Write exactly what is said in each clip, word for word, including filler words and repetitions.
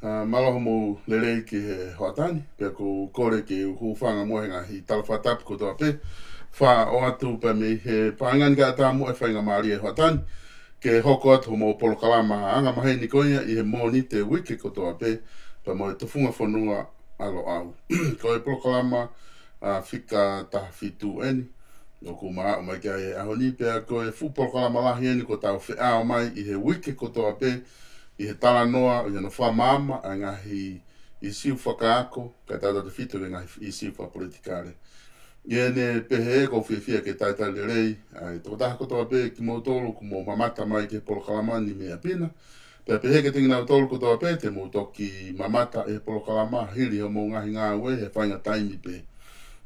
ʻA, mālō hoʻomou lelei ki he hoʻatā ni, pea ʻoku ou kole ke u hūfanga mo e ngaahi tala fakatapu kotoa pē, fakaʻoatu pē mei he paenga ni kae ʻatā mo e faingamālie hoʻatā ni, ke hoko atu hoʻomou polokalama angamaheni ko ia ʻi he Mōnite uike kotoa pē, pea mo e Tufunga Fonua ʻa Loʻau. Ko e polokalama, ʻa, fika taha fitu eni, ʻoku mau ʻomai ki ai he ʻaho ni, pea ko e fuʻu polokalama lahi eni ʻoku tau feʻao mai ʻi he uike kotoa pē, ʻi he talanoa, ʻi hono fakamaama ʻa e ngaahi ʻīsiu fakaako, kae tautautefito ki he ngaahi ʻīsiu fakapolitikale. ʻI heʻene pehē, ʻoku ou fiefia ke talitali lelei ʻa e tokotaha kotoa pē kimoutolu ʻoku mou mamata mai ki he polokalama ni mei ʻapi na. Pea pehē kiate kinautolu kotoa pē te mou toki mamata he polokalama hili hoʻomou ngaahi ngāue he faʻahinga taimi pē.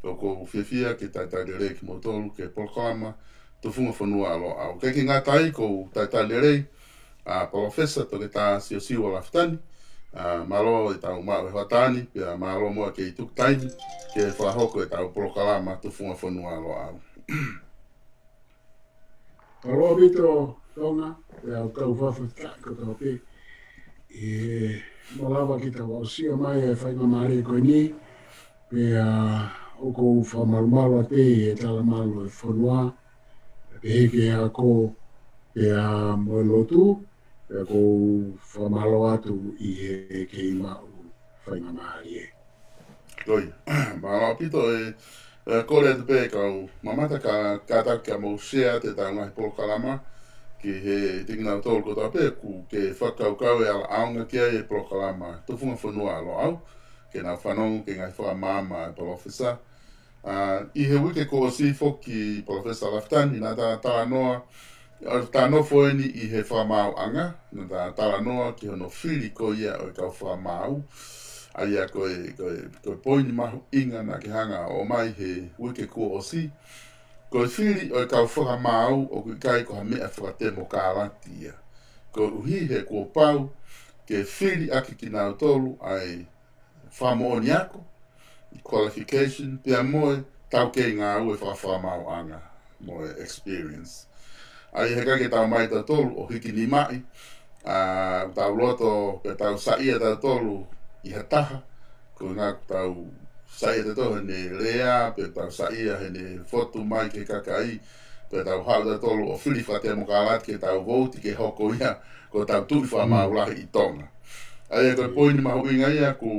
ʻOku ou fiefia ke talitali lelei kimoutolu ki he polokalama Tufunga Fonua ʻa Loʻau. ʻIkai ke ngata ai, ʻoku ou talitali lelei ʻa Palōfesa Toketā Siosiua Lafitani. ʻA, mālō ʻetau maʻu e hoʻatā ni, pea mālō muʻa ke tuku taimi ke fakahoko ʻetau polokalama Tufunga Fonua ʻa Loʻau. Mālō ʻaupito Tonga, pea ʻoku ou fakafetaʻi kotoa pē ʻi he malava ke tau aʻusia mai e faingamālie ko eni, pea ʻoku ou fakamalumalu atu ʻi he talamalu e fonua, pehē ki he ako, pea mo e lotu, pea ʻoku ou fakamālō atu ʻi he kei maʻu faingamālie. Ko ia, mālō ʻaupito e, e kole atu pē kau mamata ka, kātaki ke mou share atu ʻetau ngaahi polokalama ki he, kiate kinautolu kotoa pē ʻoku ke fakakaukau e ala ʻaonga ki ai e polokalama Tufunga Fonua ʻa Loʻau, ke nau fanongo ki he ngaahi fakamaama ʻa e Palōfesa. ʻA, ʻi he uike kuo ʻosi foki Palōfesa Lafitani, naʻa ta talanoa, ʻa, ta nofo eni ʻi he fakamaauʻanga, naʻa ta talanoa ki hono fili ko ia ʻo e kau fakamaau. ʻA ia ko e, ko e, ko e poini mahuʻinga naʻa ke hanga ʻo ʻomai he uike kuo ʻosi. Ko e fili ʻo e kau fakamaau ʻoku ʻikai ko ha meʻa fakatemokālati ia. Koeʻuhi he kuo pau ke fili ʻaki kinautolu ʻa e fakamoʻoni ako, qualification, pea mo e taukei ngāue fakafakamaauʻanga mo e experience. ʻA ia he ʻikai ke tau ō mai tautolu ʻo hiki nimaʻi, ʻa, tau loto pē tau saiʻia tautolu ʻi ha taha, ko e ʻuhinga ʻoku tau saiʻia tautolu heʻene lea, pe tau saiʻia heʻene fotu mai ki he kakai, Pea tau haʻu tautolu ʻo fili fakatemokalati ke tau vouti ke hoko ia ko hotau tuʻi fakamaau lahi ʻi Tonga. ʻA ia ko e poini mahuʻinga ia ʻoku,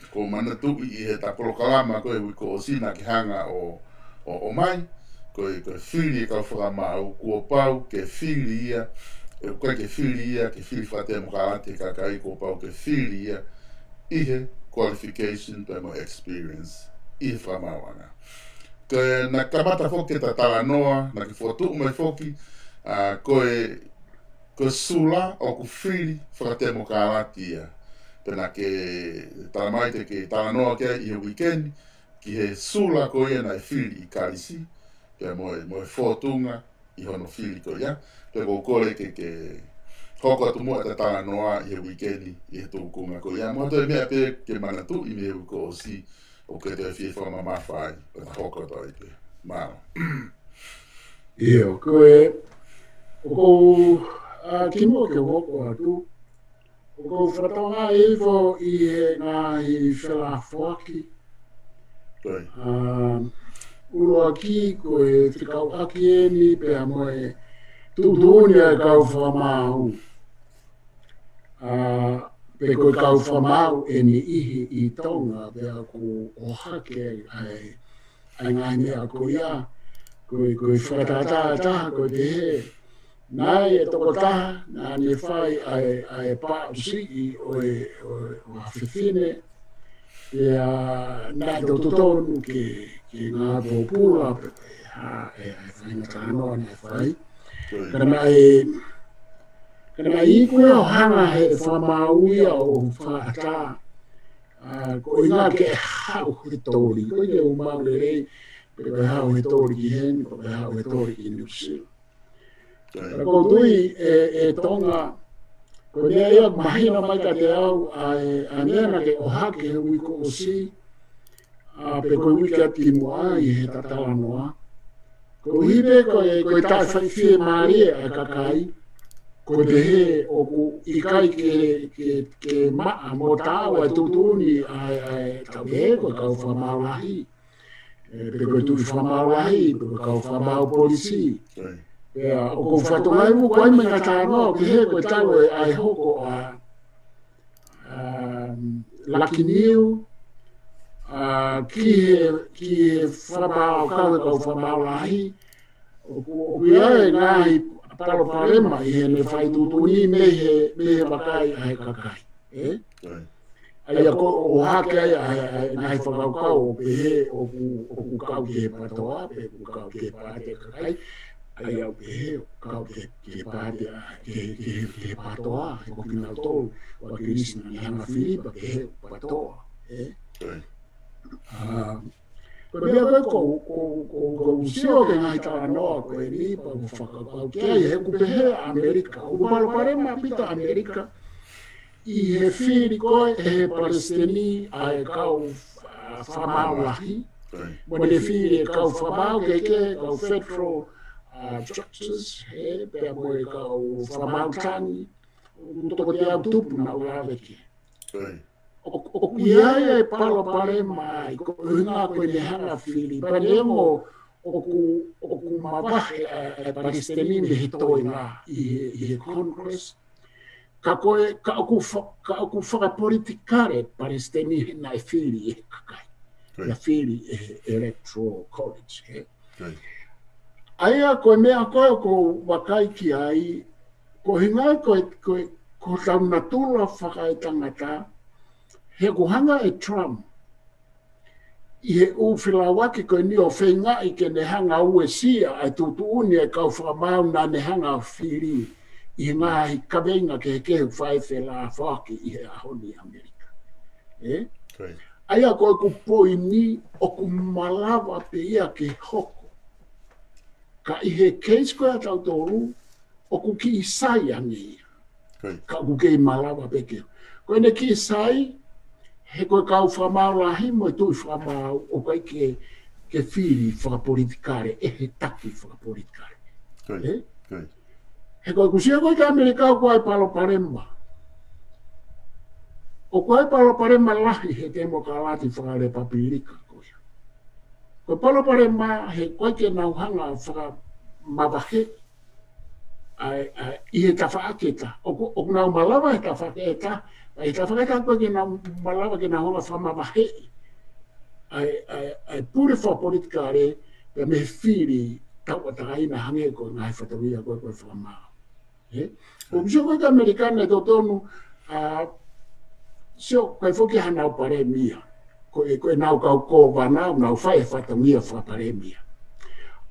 ʻoku ou manatuʻi ʻi heʻeta polokalama ko ē he uike kuo ʻosi naʻa ke hanga ʻo, ʻo, ʻomai, ko e, ko e fili e kau fakamaau, kuo pau ke fili ia, ʻe ʻikai ke fili ia, ke fili fakatemokalati e kakai, kuo pau ke fili ia ʻi he qualification pea mo e experience ʻi he fakamaauʻanga. Ko e naʻe kamata foki ʻeta talanoa, naʻa ke fokotuʻu mai foki, ʻa, ko e, ko e sula ʻoku fili fakatemokalati ia. Pea naʻa ke talamai te ke talanoa ki ai ʻi he uike ni, ki he sula ko ia naʻe fili ʻi Kalisi, pea mo e, mo e fōtunga ʻi hono fili ko ia. Pea ʻoku ou kole ke, ke hoko atu muʻa ʻeta talanoa ʻi he uike ni, ʻi he tūkunga ko ia. Mo ha toe meʻa pē ke manatuʻi mei he uike kuo ʻosi, ʻoku ke toe fie fakamamafa ai, ʻo ta hoko atu ai pē. Mālō. ʻIo, ko e, ʻoku ou, ʻa, kimuʻa ke u hoko atu, ʻoku ou fakatokangaʻi hifo ʻi he ngaahi felafoaki. Ko ia. ʻA, ʻuluaki ko e fekauʻaki eni pea mo e tuʻutuʻuni ʻa e kau fakamaau. ʻA, pe ko e kau fakamaau ʻe niʻihi ʻi Tonga, pea ʻoku ʻohake ai ʻa e, ʻa e ngaahi meʻa ko ia, ko e, ko e fakatātā ʻe taha, ko e pehē, naʻe ʻi ai e tokotaha, naʻa ne fai ʻa e, ʻa e paʻusiʻi ʻo e, ʻo e, ʻo e fefine, pea naʻe totonu ke, ke ngāue pōpula, pe, pe, ha, e, e faʻahinga talanoa naʻe fai. Ko ia. Ka naʻe, ka naʻe iku ia ʻo hanga he fakamaau ia ʻo fakaʻatā. ʻA, ko e ʻuhinga ke haʻu he toli, ko e ke u maʻu lelei, pe ko e haʻu he toli ki heni, pe ko e haʻu he toli ki New Zealand. Ko ia. Ka ʻoku ou tui ʻe, ʻe Tonga, ko e meʻa ia ʻoku mahino mai kiate au, ʻa e, ʻa e meʻa naʻa ke ʻohake he uike kuo ʻosi, ʻa, pe ko e uike atu kimuʻa ʻi heʻeta talanoa. Koeʻuhi pē ko e, ko e taʻefaʻahinga fiemālie ʻa e kakai, ko e pehē ʻoku ʻikai ke, ke, ke maʻa mo taau ʻa e tuʻutuʻuni ʻa e, ʻa e tau pehē ko e kau fakamaau lahi. ʻE, pe ko e tuʻi fakamaau lahi, pe ko e kau fakamaau polisi. Ko ia. Pea ʻoku ou fakatokangaʻi muʻa ko e ʻai mai ngaahi talanoa, ʻoku pehē ko e talu ʻa e hoko ʻa, um, Lucky New, ʻa, ki he, ki he fakamaau, kau he kau fakamaau lahi. ʻOku, ʻoku ʻi ai e ngaahi palopalema ʻi heʻene fai tuʻutuʻuni mei he, mei he vakai ʻa e kakai. Ē? Ko ia. ʻA ia ko e ʻohake ai ʻa e, ʻa e ngaahi fakakaukau ʻo pehē ʻoku, ʻoku kau ki he PTOA, pe ʻoku kau ki he paati ʻa e kakai. ʻA ia ʻoku pehē ʻoku kau ki he, ki he paati ʻa, ki he, ki he, ki he PTOA, he ko kinautolu, ʻa Kilisi naʻa ne hanga fili, pea pehē PTOA. Ē? Ko ia. ʻA, ko e meʻa ko ē ʻoku, ʻoku, ʻoku, ʻoku ou sio ki he ngaahi talanoa ko eni, pea ʻoku ou fakakaukau ki ai, he ʻoku pehē ʻa ʻAmelika, ʻoku palopalema ʻaupito ʻa ʻAmelika ʻi he fili ko ē ʻe he palesiteni ʻa e kau, ʻa, fakamaau lahi. Ko ia. Mo ʻene fili e kau fakamaau kehekehe, kau federal, ʻa, judges, ē, pea mo e kau fakamaau tangi, ʻoku toko teau tupu naʻa nau lave ki ai. Ko ia. ʻOku, ʻoku ʻi ai e palopalema ai, ko e ʻuhinga ko ʻene hanga fili. Pea neongo ʻoku, ʻoku mavahe ʻa, ʻa e palesiteni mei he toenga ʻi he, ʻi he Congress. Ka ko e, ka ʻoku fa-, ka ʻoku fakapolitikale palesiteni he naʻe fili ʻe he kakai. Ko ia. Naʻe fili ʻe he Electoral College, ē. Ko ia. ʻA ia ko e meʻa ko ē ʻoku ou vakai ki ai, ko e ʻuhinga ko e, ko e, ko hotau natula fakaetangata, he ʻoku hanga ʻe Trump ʻi he ʻū felauʻaki ko eni ʻo feingaʻi ke ne hanga ʻo uesia ʻa e tuʻutuʻuni ʻa e kau fakamaau naʻa ne hanga ʻo fili ʻi he ngaahi kaveinga kehekehe ʻoku fai felafoaki ʻi he ʻaho ni ʻAmelika. Ē? Ko ia. ʻA ia ko ʻeku poini ʻoku malava pē ia ke hoko. Ka ʻi he case ko ē ʻa tautolu, ʻoku kiʻi sai ange ia. Ko ia. Ka ʻoku kei malava pē ke. Ko ʻene kiʻi sai, he ko e kau fakamaau lahi mo e tuʻi fakamaau, ʻoku ʻikai ke, ke fili fakapolitikale, ʻe he taki fakapolitikale. Ko ia. Ē? Ko ia. He ko ʻeku sio ko ē ki ʻAmelika ʻoku ʻi ai e palopalema. ʻOku ʻi ai e palopalema lahi he temokalati fakalepapilika ko ia. Ko e palopalema he ʻoku ʻikai ke nau hanga ʻo faka-, fakamavaheʻi ʻa e, ʻa e, ʻi he tafaʻaki ʻe taha. ʻOku, ʻoku nau malava he tafaʻaki ʻe taha, ʻa e tafaʻaki ʻe taha ko ē ke nau malava ke nau hanga ʻo fakamavaheʻi ʻa e, ʻa e, ʻa e pule fakapolitikale, pea mei he fili tauʻatāina hangē ko e ngaahi fatongia ko ē ko e fakamaau. Ē? ʻOku sio ko ē ki ʻAmelika naʻe totonu, ʻa, sio, ko e foki hanau palēmia. Ko e, ko ʻenau kau kōvana, nau fai e fatongia fakapalēmia.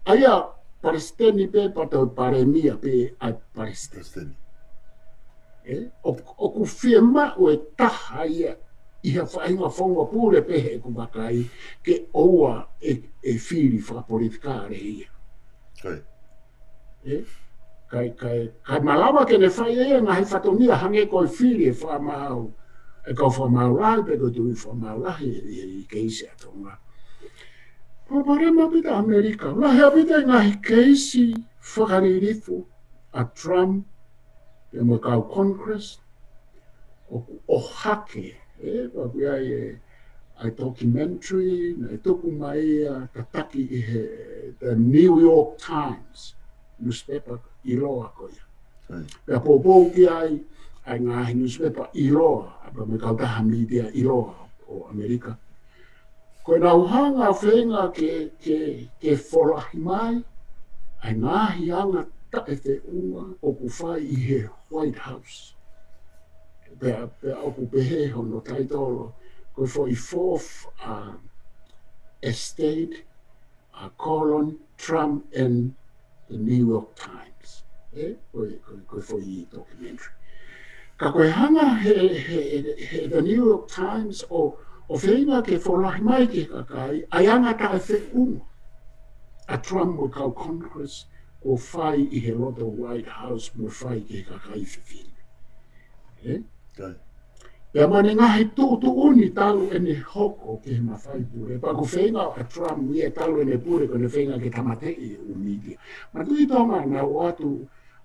ʻA ia, palesiteni pē, pea toe palēmia pē ʻa e palesiteni. Palesiteni. Ē? ʻO, ʻoku fiemaʻu e taha ia, ʻi ha faʻahinga founga pule pē heʻeku vakai, ke ʻoua ʻe, ʻe fili fakapolitikale ia. Kai. Ē? Kai, kai, kai malava ke ne fai e ngaahi fatongia hangē ko e fili e fakamaau, e kau fakamaau lahi, pe ko e tuʻi fakamaau lahi, ʻi, ʻi he keisi ʻa Tonga. Palopalema ʻaupito ʻAmelika, lahi ʻaupito e ngaahi keisi fakalilifu ʻa Trump, pea mo e kau Congress, ʻoku ʻohake, ē, ʻoku ʻi ai e, ʻa e documentary, naʻe tuku mai ia tataki ʻi he The New York Times, newspaper ʻiloa ko ia. Right. Pea poupou ki ai, ʻa e ngaahi newspaper ʻiloa, ʻa pea mo e kautaha mītia ʻiloa ʻo ʻAmelika. Ko ʻenau hanga ʻo feinga ke, ke, ke folahi mai ʻa e ngaahi anga taʻefeʻunga ʻoku fai ʻi he White House. Pea, pea ʻoku pehē hono taitolo, ko e foʻi fourth, uh, estate, uh, colon, Trump and the New York Times. Ē? Ko e, ko e, ko e foʻi documentary. Ka ko e hanga he, he, he, he The New York Times ʻo, ʻo feinga ke folahi mai ki he kakai, ʻa e anga taʻefeʻunga ʻa Trump mo e kau Congress, kuo fai ʻi he loto White House mo fai ki he kakai fefine. Ē? Kai. Pea mo ʻene ngaahi tuʻutuʻuni talu ʻene hoko ki he mafai pule. Pea ʻoku feinga ʻa Trump ia talu ʻene pule ko ʻene feinga ke tāmateʻi e ʻū mītia. Manatuʻi Tonga naʻa nau ʻoatu,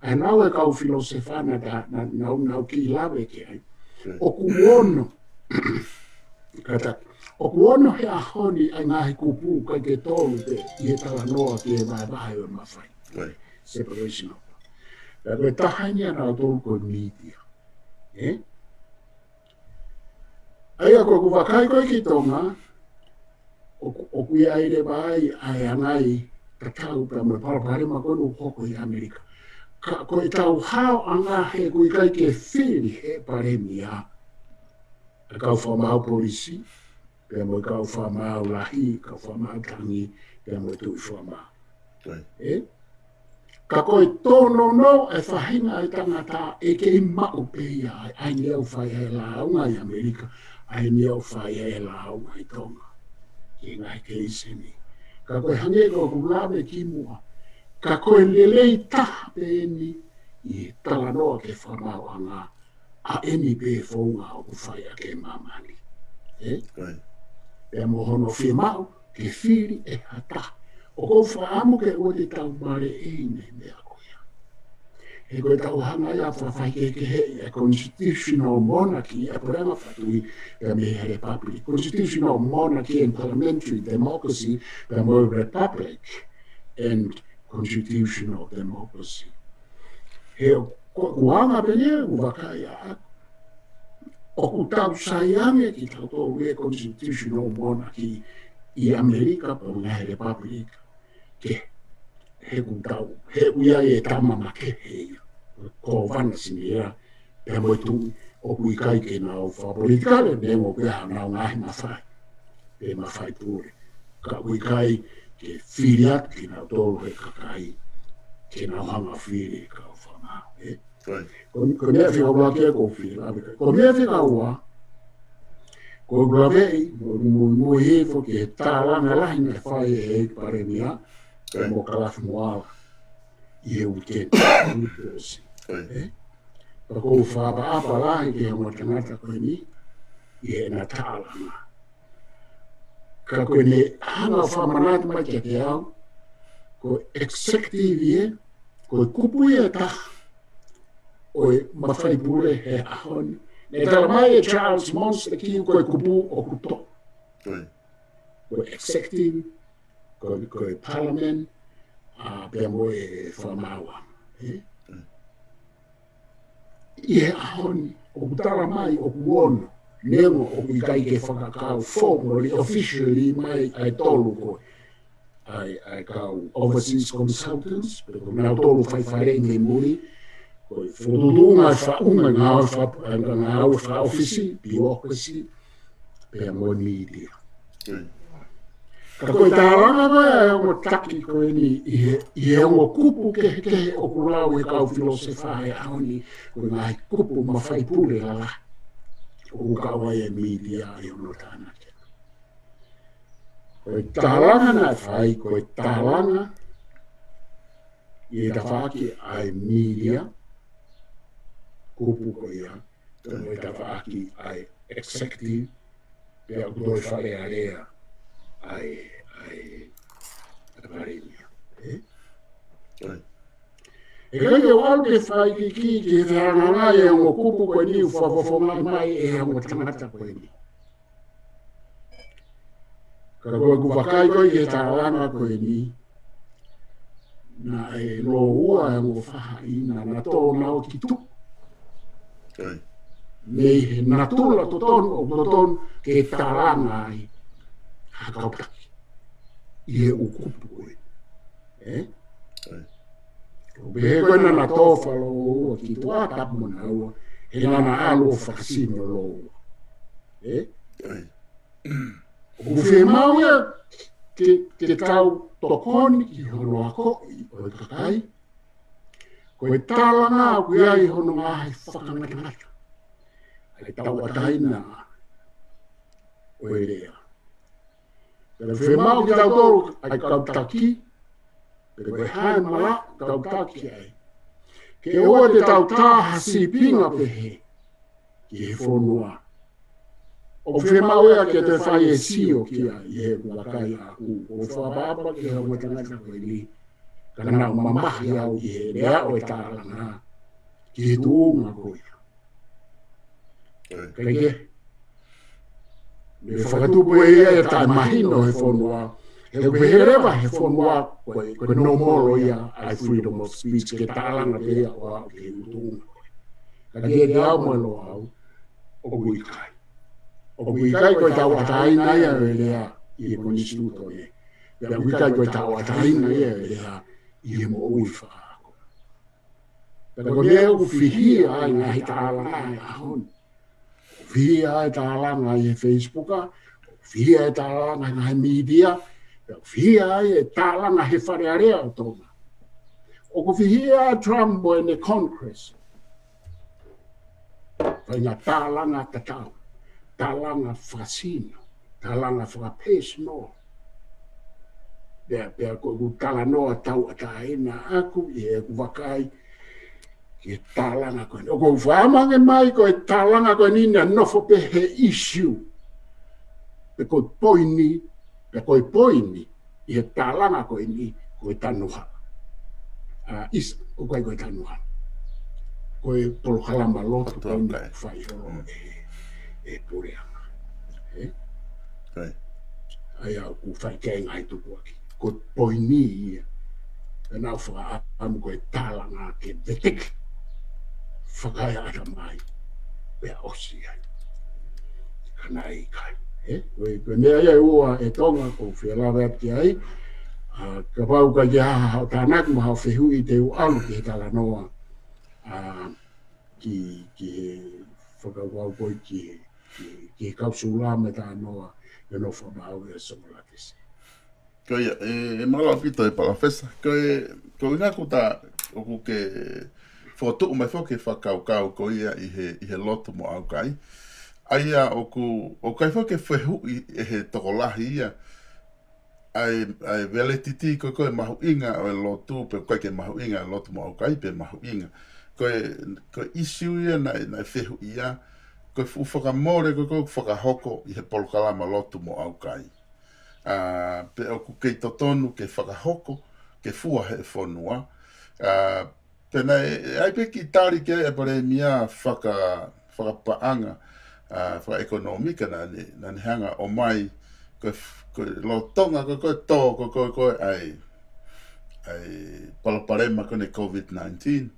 ʻa e nau e kau filōsefa naʻa ta, na, nau, nau kiʻi lave ki ai. Kai. ʻOku ono. Kātaki. ʻOku ono he ʻaho ni ʻa e ngaahi kupu ʻikai ke tolu pē ʻi he talanoa ki he vahevahe ʻo e mafai. Kai. Separation of. Pea ko e taha eni ʻanautolu ko e mītia. Ē? ʻA ia ko ʻeku vakai ko ē ki Tonga, ʻoku, ʻoku ʻi ai leva ai ʻa e ngaahi tatau pea mo e palopalema ko ē ʻoku hoko ʻi ʻAmelika. Ka ko ʻetau haoʻanga he ʻoku ʻikai ke fili he palēmia ʻa e kau fakamaau polisi, pea mo e kau fakamaau lahi, kau fakamaau tangi, pea mo e tuʻi fakamaau. Right. Ē? Ka ko e tōnounou e faʻahinga e tangata ʻe kei maʻu pē ia ai, ʻa eni ʻoku fai ai e lāunga ʻi ʻAmelika, ʻa eni ʻoku fai ai e lāunga ʻi Tonga. Ki he ngaahi keisi ni. Ka ko e hangē ko ʻeku lave kimuʻa. Ka ko e lelei taha pē eni ʻi he talanoa ki he fakamaauʻanga ʻa eni pē founga ʻoku fai ʻaki e māmani. Ē? Right. Pea mo hono fiemaʻu ke fili ʻe ha taha. ʻOku ou fakaʻamu ke ʻoua te tau maleʻi e meʻa ko ia. He ko ʻetau hanga ia ʻo fakafaikehekeheʻi e constitutional monarchy, e puleʻanga fakatuʻi, pea mei he republic. Constitutional monarchy and parliamentary democracy, pea mo e republic and constitutional democracy. He ko, ko e anga pē eni ʻeku vakai ʻaʻaku. ʻOku tau sai ange kitautolu e constitutional monarchy ʻi ʻAmelika pea mo e ngaahi republic. Ke, he ʻoku tau, he ʻoku ʻi ai e tama makehe ia. Ko Vana Sinila, pea mo e tuʻi, ʻoku ʻikai ke nau fakapolitikale, neongo pē ʻenau ngaahi mafai. Pe mafai pule. Ka ʻoku ʻikai ke fili atu kinautolu he kakai, ke nau hanga ʻo fili e kau fakamaau, ē? Right. Ko, ko e meʻa fika ʻuluaki ia ʻoku ou fili lave ki ai. Ko e meʻa fika ua, ʻoku ou laveʻi, mo, mo, mo hifo ki he tālanga lahi naʻe fai ʻe he palēmia, right, mo Kalafi Moala ʻi he weekend. Right. Ē? Pea ʻoku ou fakaʻapaʻapa lahi ki he ongo tangata ko eni, ʻi heʻena tālanga. Ka ko ʻene hanga ʻo fakamanatu mai kiate au, ko e executive ia, ko e kupu ia ʻe taha ʻo e mafai pule he ʻaho ni. Naʻe tala mai ʻe Charles Montague ko e kupu ʻoku tolu. Right. Ko e executive, ko, ko e parliament, ʻa pea mo e fakamaauʻanga. ʻE? ʻI he ʻaho ni, ʻoku tala mai ʻoku ono, neongo ʻoku ʻikai ke fakakau formally, officially mai ʻa e tolu ko ē. ʻA e, ʻa e kau overseas consultants, pe ko nautolu fai fale mei muli, ko e fokotuʻutuʻunga e faʻunga ngāue fa-, ngāue fakaʻofisi, bureaucracy, pea mo e mītia. Ka ko e tālanga ko ē ʻa e ongo taki ko eni ʻi he, ʻi he ongo kupu kehekehe ʻoku lau ʻe he kau filōsefa he ʻaho ni, ko e ngaahi kupu mafai pule lalahi ʻoku kau ai e mītia ʻi hono tānaki. Ko e tālanga naʻe fai, ko e tālanga ʻi he tafaʻaki ʻa e mītia, kupu ko ia, ko e tafaʻaki ʻa e executive, pea ʻoku toe fale alea ʻa e, ʻa e, ʻa e palēmia. ʻE? ʻE ʻikai ke u ʻalu ke fai ki, ki, ki he fehangahangai ʻa e ongo kupu ko eni ʻoku fakafofongaʻi mai ʻe he ongo tangata ko eni. Ka ko ʻeku vakai ko ē ki he tālanga ko eni, naʻe lōua e ongo fahaʻi naʻa na tō nau ki tuʻa. Mei he natula totonu, ʻoku totonu ke tālanga ai ha kau taki ʻi he ʻū kupu ko ē. ʻE? ʻOku pehē ko ē naʻa na tō fakalōua ki tuʻa, tapu mo naua, he naʻa na ʻalu ʻo fakasino lōua. ʻE? ʻOku fiemaʻu ia ke, ke tau tokoni ki hono akoʻi ʻo e kakai. Ko e tālanga ʻoku ʻi ai hono ngaahi fakangatangata. ʻA e tauʻatāina ʻo e lea. Pea fiemaʻu kitautolu ʻa e kau taki, pe ko e hā e malaʻe kau taki ai, ke ʻoua te tau tā ha sīpinga pehē ki he fonua. ʻOku fiemaʻu ia ke toe fai e sio ki ai ʻi heʻeku vakai ʻaʻaku. ʻOku ou fakaʻapaʻapa ki he ongo tangata ko eni, ka naʻa ku mamahi au ʻi he lea ʻo e tālanga ki he tuʻunga ko ia. Kae kehe, mei he fakatupu ʻe ia e taʻemahino he fonua, he ʻoku pehē leva he fonua ko e, ko e nōmolo ia ʻa e freedom of speech ke tālanga pē ia ʻo aʻu ki he tuʻunga ko ia. Ka kiate au mo e Loʻau, ʻoku ʻikai. ʻOku ʻikai ko e tauʻatāina ia ʻo e lea ʻi he konisitūtone. Pea ʻoku ʻikai ko e tauʻatāina ia ʻo e lea ʻi he moʻui fakaako. Pea ko e meʻa ʻoku fihia ai e ngaahi tālanga he ʻaho ni. Fihia ai e tālanga ʻi he Facebook, fihia ai e tālanga he ngaahi mītia, pea fihia ai e tālanga he Fale Alea ʻo Tonga. ʻOku fihia ʻa Trump mo ʻene Congress. Fai ngaahi tālanga tatau, tālanga fakasino, tālanga fakapesinolo. Pea, pea ko ʻeku talanoa tauʻatāina ʻaʻaku ʻi heʻeku vakai ki he tālanga ko eni. ʻOku ou fakaʻamu ange mai ko e tālanga ko eni naʻe nofo pē he issue. Pe ko e poini, pe ko e poini ʻi he tālanga ko eni, ko e tanu hala. ʻA, ʻisa, ʻoku ʻikai ko e tanu hala. Ko e polokalama lotu ko eni fai holo ʻe, ʻe Puleʻanga. ʻE? ʻA ia ʻoku fai ki ai e ngaahi tukuakiʻi. Ko e poini ia. Pea naʻa ku fakaʻamu ko e tālanga ke veteki. Fakaeʻa ʻata mai. Pea ʻosi ai. Ka naʻe ʻikai. ʻE? Ko e, ko e meʻa ia ʻe ua ʻe Tonga ʻoku ou fie lave atu ki ai. ʻA, kapau ʻoku ʻikai ke ʻi ai haʻo tānaki mo haʻo fehuʻi te u ʻalu ki he talanoa. ʻA, ki, ki he fakakaukau ko ē ki he, ki he, ki he kau sula mo e talanoa, ʻi hono fakamaau ʻe Sokolatesi. Ko ia, ʻe, ʻe mālō ʻaupito ʻe Palōfesa. Ko e, ko e ʻuhinga ʻoku ta, ʻoku ke fokotuʻu mai foki e fakakaukau ko ia ʻi he, ʻi he lotu mo ʻaukai. ʻA ia ʻoku, ʻoku ʻikai foki ke fehuʻi ʻe he tokolahi ia, ʻa e, ʻa e validity ko ē, ko e mahuʻinga ʻo e lotu, pe ʻikai ke mahuʻinga e lotu mo ʻaukai, pe mahuʻinga. Ko e, ko e issue ia naʻe, naʻe fehuʻia, ko e fuʻu fakamole ko ē ʻoku fakahoko ʻi he polokalama lotu mo ʻaukai. ʻA, pe ʻoku kei totonu ke fakahoko, ke fua he fonua. ʻA, Pea naʻe, ʻe ʻi ai pē kiʻi tali ki ai ʻa e Palēmia faka-, fakapaʻanga, ʻa, fakaʻekonōmika naʻa ne, naʻa ne hanga ʻo ʻomai, ko e f-, ko e lolotonga, ko e, ko e tō, ko e, ko e, ko e ʻai. ʻa e palopalema ko eni ʻa e COVID nineteen,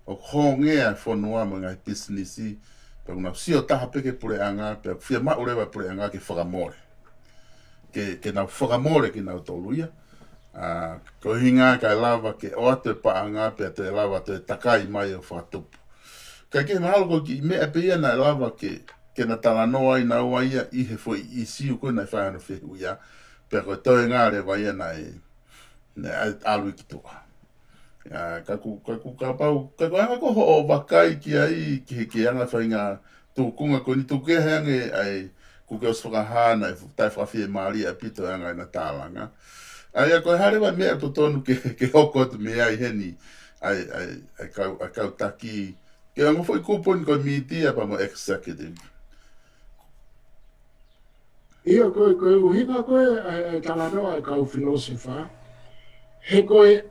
ʻoku hōngea e fonua mo e ngaahi pisinisi, pea ʻoku nau sio taha pē ki he puleʻanga, pea ʻoku fiemaʻu leva e puleʻanga ke fakamole. Ke, ke nau fakamole kinautolu ia. ʻA, ko e ʻuhinga kae lava ke ʻoatu e paʻanga, pea toe lava toe takai mai ʻo fakatupu. Ka ʻoku mahalo ko e kiʻi meʻa pē ia naʻe lava ke, ke na talanoa ai naua ia ʻi he foʻi ʻīsiu ko ē naʻe fai hono fehuʻia. Pea ko e toenga leva ia naʻe, naʻe ʻa-, ʻalu ia ki tuʻa. ʻA, ka ʻoku, ka ʻoku kapau, ka ʻoku anga ko hoʻo vakai ki ai, ki he, ki he anga faʻahinga tūkunga ko eni, tuku kehe ange ʻa e, kuo ke ʻosi fakahā naʻe fu-, taʻefakafiemālie ʻaupito e anga ʻena tālanga. ʻA ia ko e hā leva e meʻa totonu ke, ke hoko atu mei ai heni, ʻa e, ʻa e, ʻa e kau, ʻa e kau taki, ke anga foʻi kupu eni ko e mītia pea mo e executive. ʻIo, ko e, ko e ʻuhinga ko ē ʻa e, ʻa e talanoa ʻa e kau filōsefa. He ko e,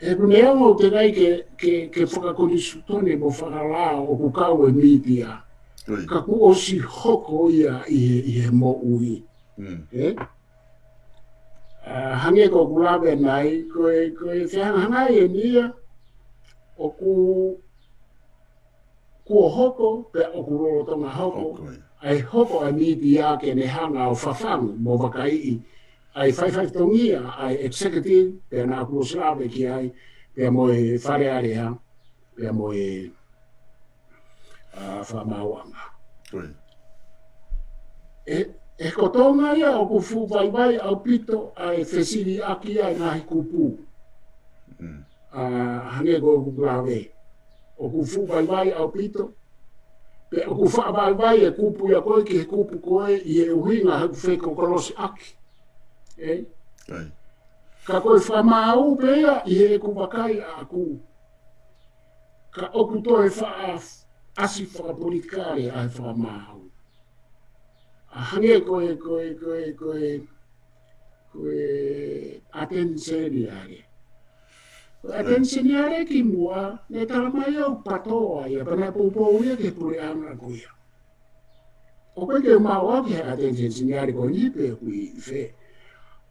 he ʻoku ne ongo te ngai ke, ke, ke fakakonisitūtone mo fakalao ʻoku kau e mītia. Ko ia. Ka kuo ʻosi hoko ia ʻi he, ʻi he moʻui. Mm. Ē? ʻA, hangē ko ʻeku lave ʻanenai, ko e, ko e fehangahangai eni ia, ʻoku kuo hoko, pea ʻoku lolotonga hoko, Hoko, ia. ʻa e hoko ʻa e mītia ke ne hanga ʻo fafangu mo vakaiʻi ʻa e faifatongia ʻa e executive, pea naʻa ku ʻosi lave ki ai, pea mo e Fale Alea, pea mo e, ʻa, fakamaauʻanga. Ko ia. ʻE, ʻe ko Tonga ia ʻoku fuʻu vaivai ʻaupito ʻa e fesiliʻaki ʻa e ngaahi kupu. Mm. ʻA, hangē ko ʻeku lave. ʻOku fuʻu vaivai ʻaupito. Pea ʻoku faʻa vaivai e kupu ia ko ē ki he kupu ko ē ʻi he ʻuhinga he ʻoku fekokolosiʻaki. Ē? Ai. Ka ko e fakamaau pē ia ʻi heʻeku vakai ʻaʻaku. Ka ʻoku toe faʻa ʻasi fakapolitikale ʻa e fakamaau. ʻA, hangē ko e, ko e, ko e, ko e, ko e ʻAteni Seniale. Ko e ʻAteni Seniale kimuʻa, naʻe tala mai ʻoku PATOA ia, pea naʻe poupou ia ki he puleʻanga ko ia. ʻOku ʻikai ke u maʻu au ki he ʻAteni Seniale ko eni pe ʻoku ʻi fē.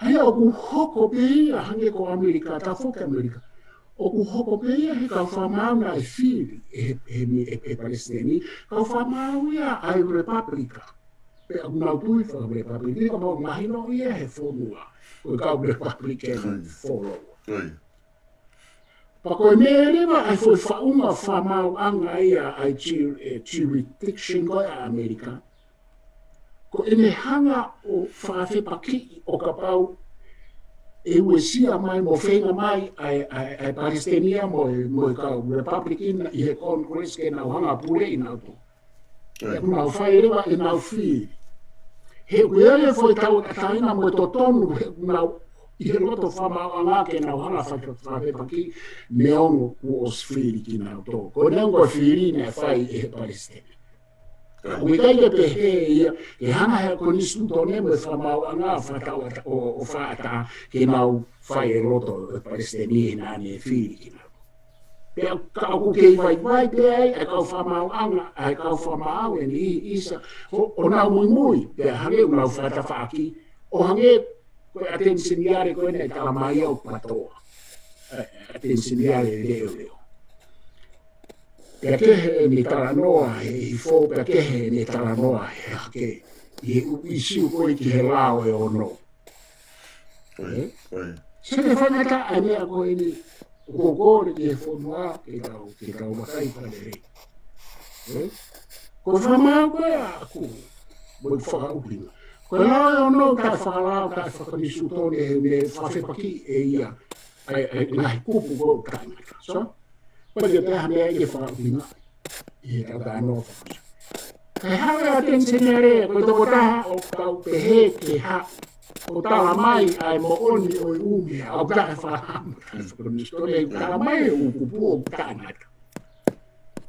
ʻA ia ʻoku hoko pē ia hangē ko ʻAmelika, tafoki ʻAmelika. ʻOku hoko pē ia he kau fakamaau naʻe fili ʻe he, he mi-, ʻe, ʻe palesiteni, kau fakamaau ia ʻa e Repapilika. Pea ʻoku nau tui faka-Repapilika, ka mau mahino ia he fonua. Ko e kau Republican Ko ia. follower. Ko ia. Pea ko e meʻa leva ʻa e foʻi faʻunga fakamaauʻanga ia ʻa e ju-, e jurisdiction ko ē ʻa ʻAmelika. Ko ʻene hanga ʻo fakafepakiʻi ʻo kapau ʻe uesia mai mo feinga mai ʻa e, ʻa e, ʻa e palesiteni ia mo e, mo e kau Republican ʻi he Congress ke nau hanga puleʻi nautolu. Ko ia. Pea ʻoku nau fai leva ʻenau fili. He ʻoku ʻi ai e foʻi tauʻatāina mo e totonu he ʻoku nau ʻi he loto fakamaauʻanga ke nau hanga faka-, fakafepakiʻi neongo kuo ʻosi fili kinautolu. Ko e neongo e fili naʻe fai ʻe he palesiteni. Ka ʻoku ʻikai ke pehē ia, ke hanga he konisitūtone mo e fakamaauʻanga fakatauʻata-, ʻo, ʻo fakaʻatā ke nau fai e loto e palesiteni he naʻa ne fili kinautolu. Pea ka ʻoku kei vaivai pē ai ʻa e kau fakamaauʻanga, ʻa e kau fakamaau ʻe niʻihi ʻisa, ʻo, ʻo nau muimui, pea hangē ʻoku nau fakatafaʻaki, ʻo hangē ko e ʻAteni Seniale ko ē naʻe tala mai ʻoku PATOA. ʻA e, ʻAteni Seniale leʻoleʻo. Pea kehe ʻene talanoa he hihifo, pea kehe ʻene talanoa he hahake. ʻI he ʻū ʻīsiu ko ē ki he lao ʻe ono. Ko ia, Ē? ko ia. Sio ki he faingataʻa ʻa e meʻa ko eni, ʻoku ou kole ki he fonua, ke tau, ke tau vakai fakalelei. Ē? Ko e fakamaau ko ē ʻaʻaku, mo e fakaʻuhinga. Ko e lao ʻe ono taʻefakalao, taʻefakakonisitūtone, he ʻoku ne fakafepakiʻi ʻe ia ʻa e, ʻa e ngaahi kupu ko ē ʻoku taʻengata. So, ʻoku ʻikai ke toe ʻi ai ha meʻa ia ke fakaʻuhinga ʻi he talanoa fakaʻuhinga. Kae haʻu e ʻAteni Seniale, ko e tokotaha ʻoku tau pehē ke haʻu ʻo tala mai ʻa e moʻoni ʻo e ʻū meʻa, ʻoku taʻefakalao, taʻefakakonisitūtone, tala mai e ʻū kupu ʻoku taʻengata.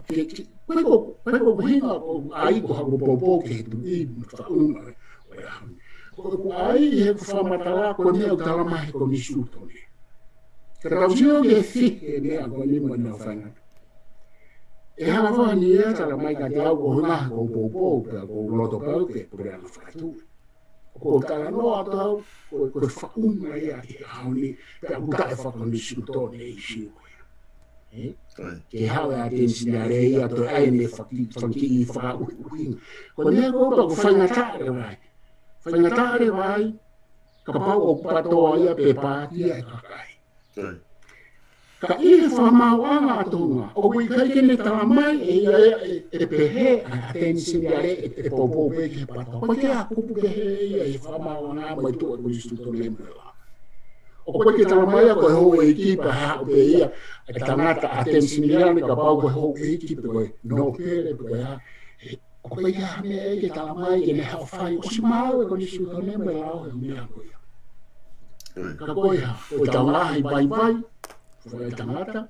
Ke, ke, ko e ko, ko e ko ʻuhinga ʻoku ʻai ko haʻaku poupou ki he tuʻi mo e faʻunga ʻo e ʻaho ni. Ko ʻeku ʻai ʻi heʻeku fakamatala, ko e meʻa ʻoku tala mai he konisitūtone. Ka tau sio ki he fihi e meʻa ko eni mo ʻenau faingataʻa. ʻE hanga fakaʻuhinga ia tala mai kiate au ko e ʻuhinga ko ʻeku poupou, pea ko ʻeku loto pau ke puleʻanga fakatuʻi. Ko e talanoa atu au, ko, ko e faʻunga ia ʻi he ʻaho ni, pea ʻoku taʻefakakonisitūtone e ʻīsiu ko ia. Ē? Ke haʻu e ʻAteni Seniale ia toe ʻai ʻene faki-, fakakiʻi fakaʻuhiʻuhinga. Ko e meʻa ko ē pea ʻoku faingataʻa leva ai. Faingataʻa leva ai, kapau ʻoku PATOA ia pe paati ia e kakai. Ka ʻi he fakamaauʻanga ʻa Tonga, ʻoku ʻikai ke ne talamai ʻe ia ʻe, ʻe, ʻe pehē ʻa e ʻAteni Seniale ʻe, ʻe poupou pē ki he PATOA. ʻOku ʻikai ke ʻi ai ha kupu pehē ia ʻi he fakamaauʻanga mo e tuʻu ʻa e konisitūtone mo e lao. ʻOku ʻikai ke talamai ia ko e houʻeiki pea haʻu pē ia, e tangata ʻAteni Seniale kapau ko e houʻeiki pe ko e nōpele pe ko e hā. ʻOku ʻikai ke ʻi ai ha meʻa ia ke talamai ke ne haʻu ʻo fai, ʻosi maau e konisitūtone mo e lao he meʻa ko ia. Ka ko e hā, ko ʻetau ngaahi vaivai, ko e tangata,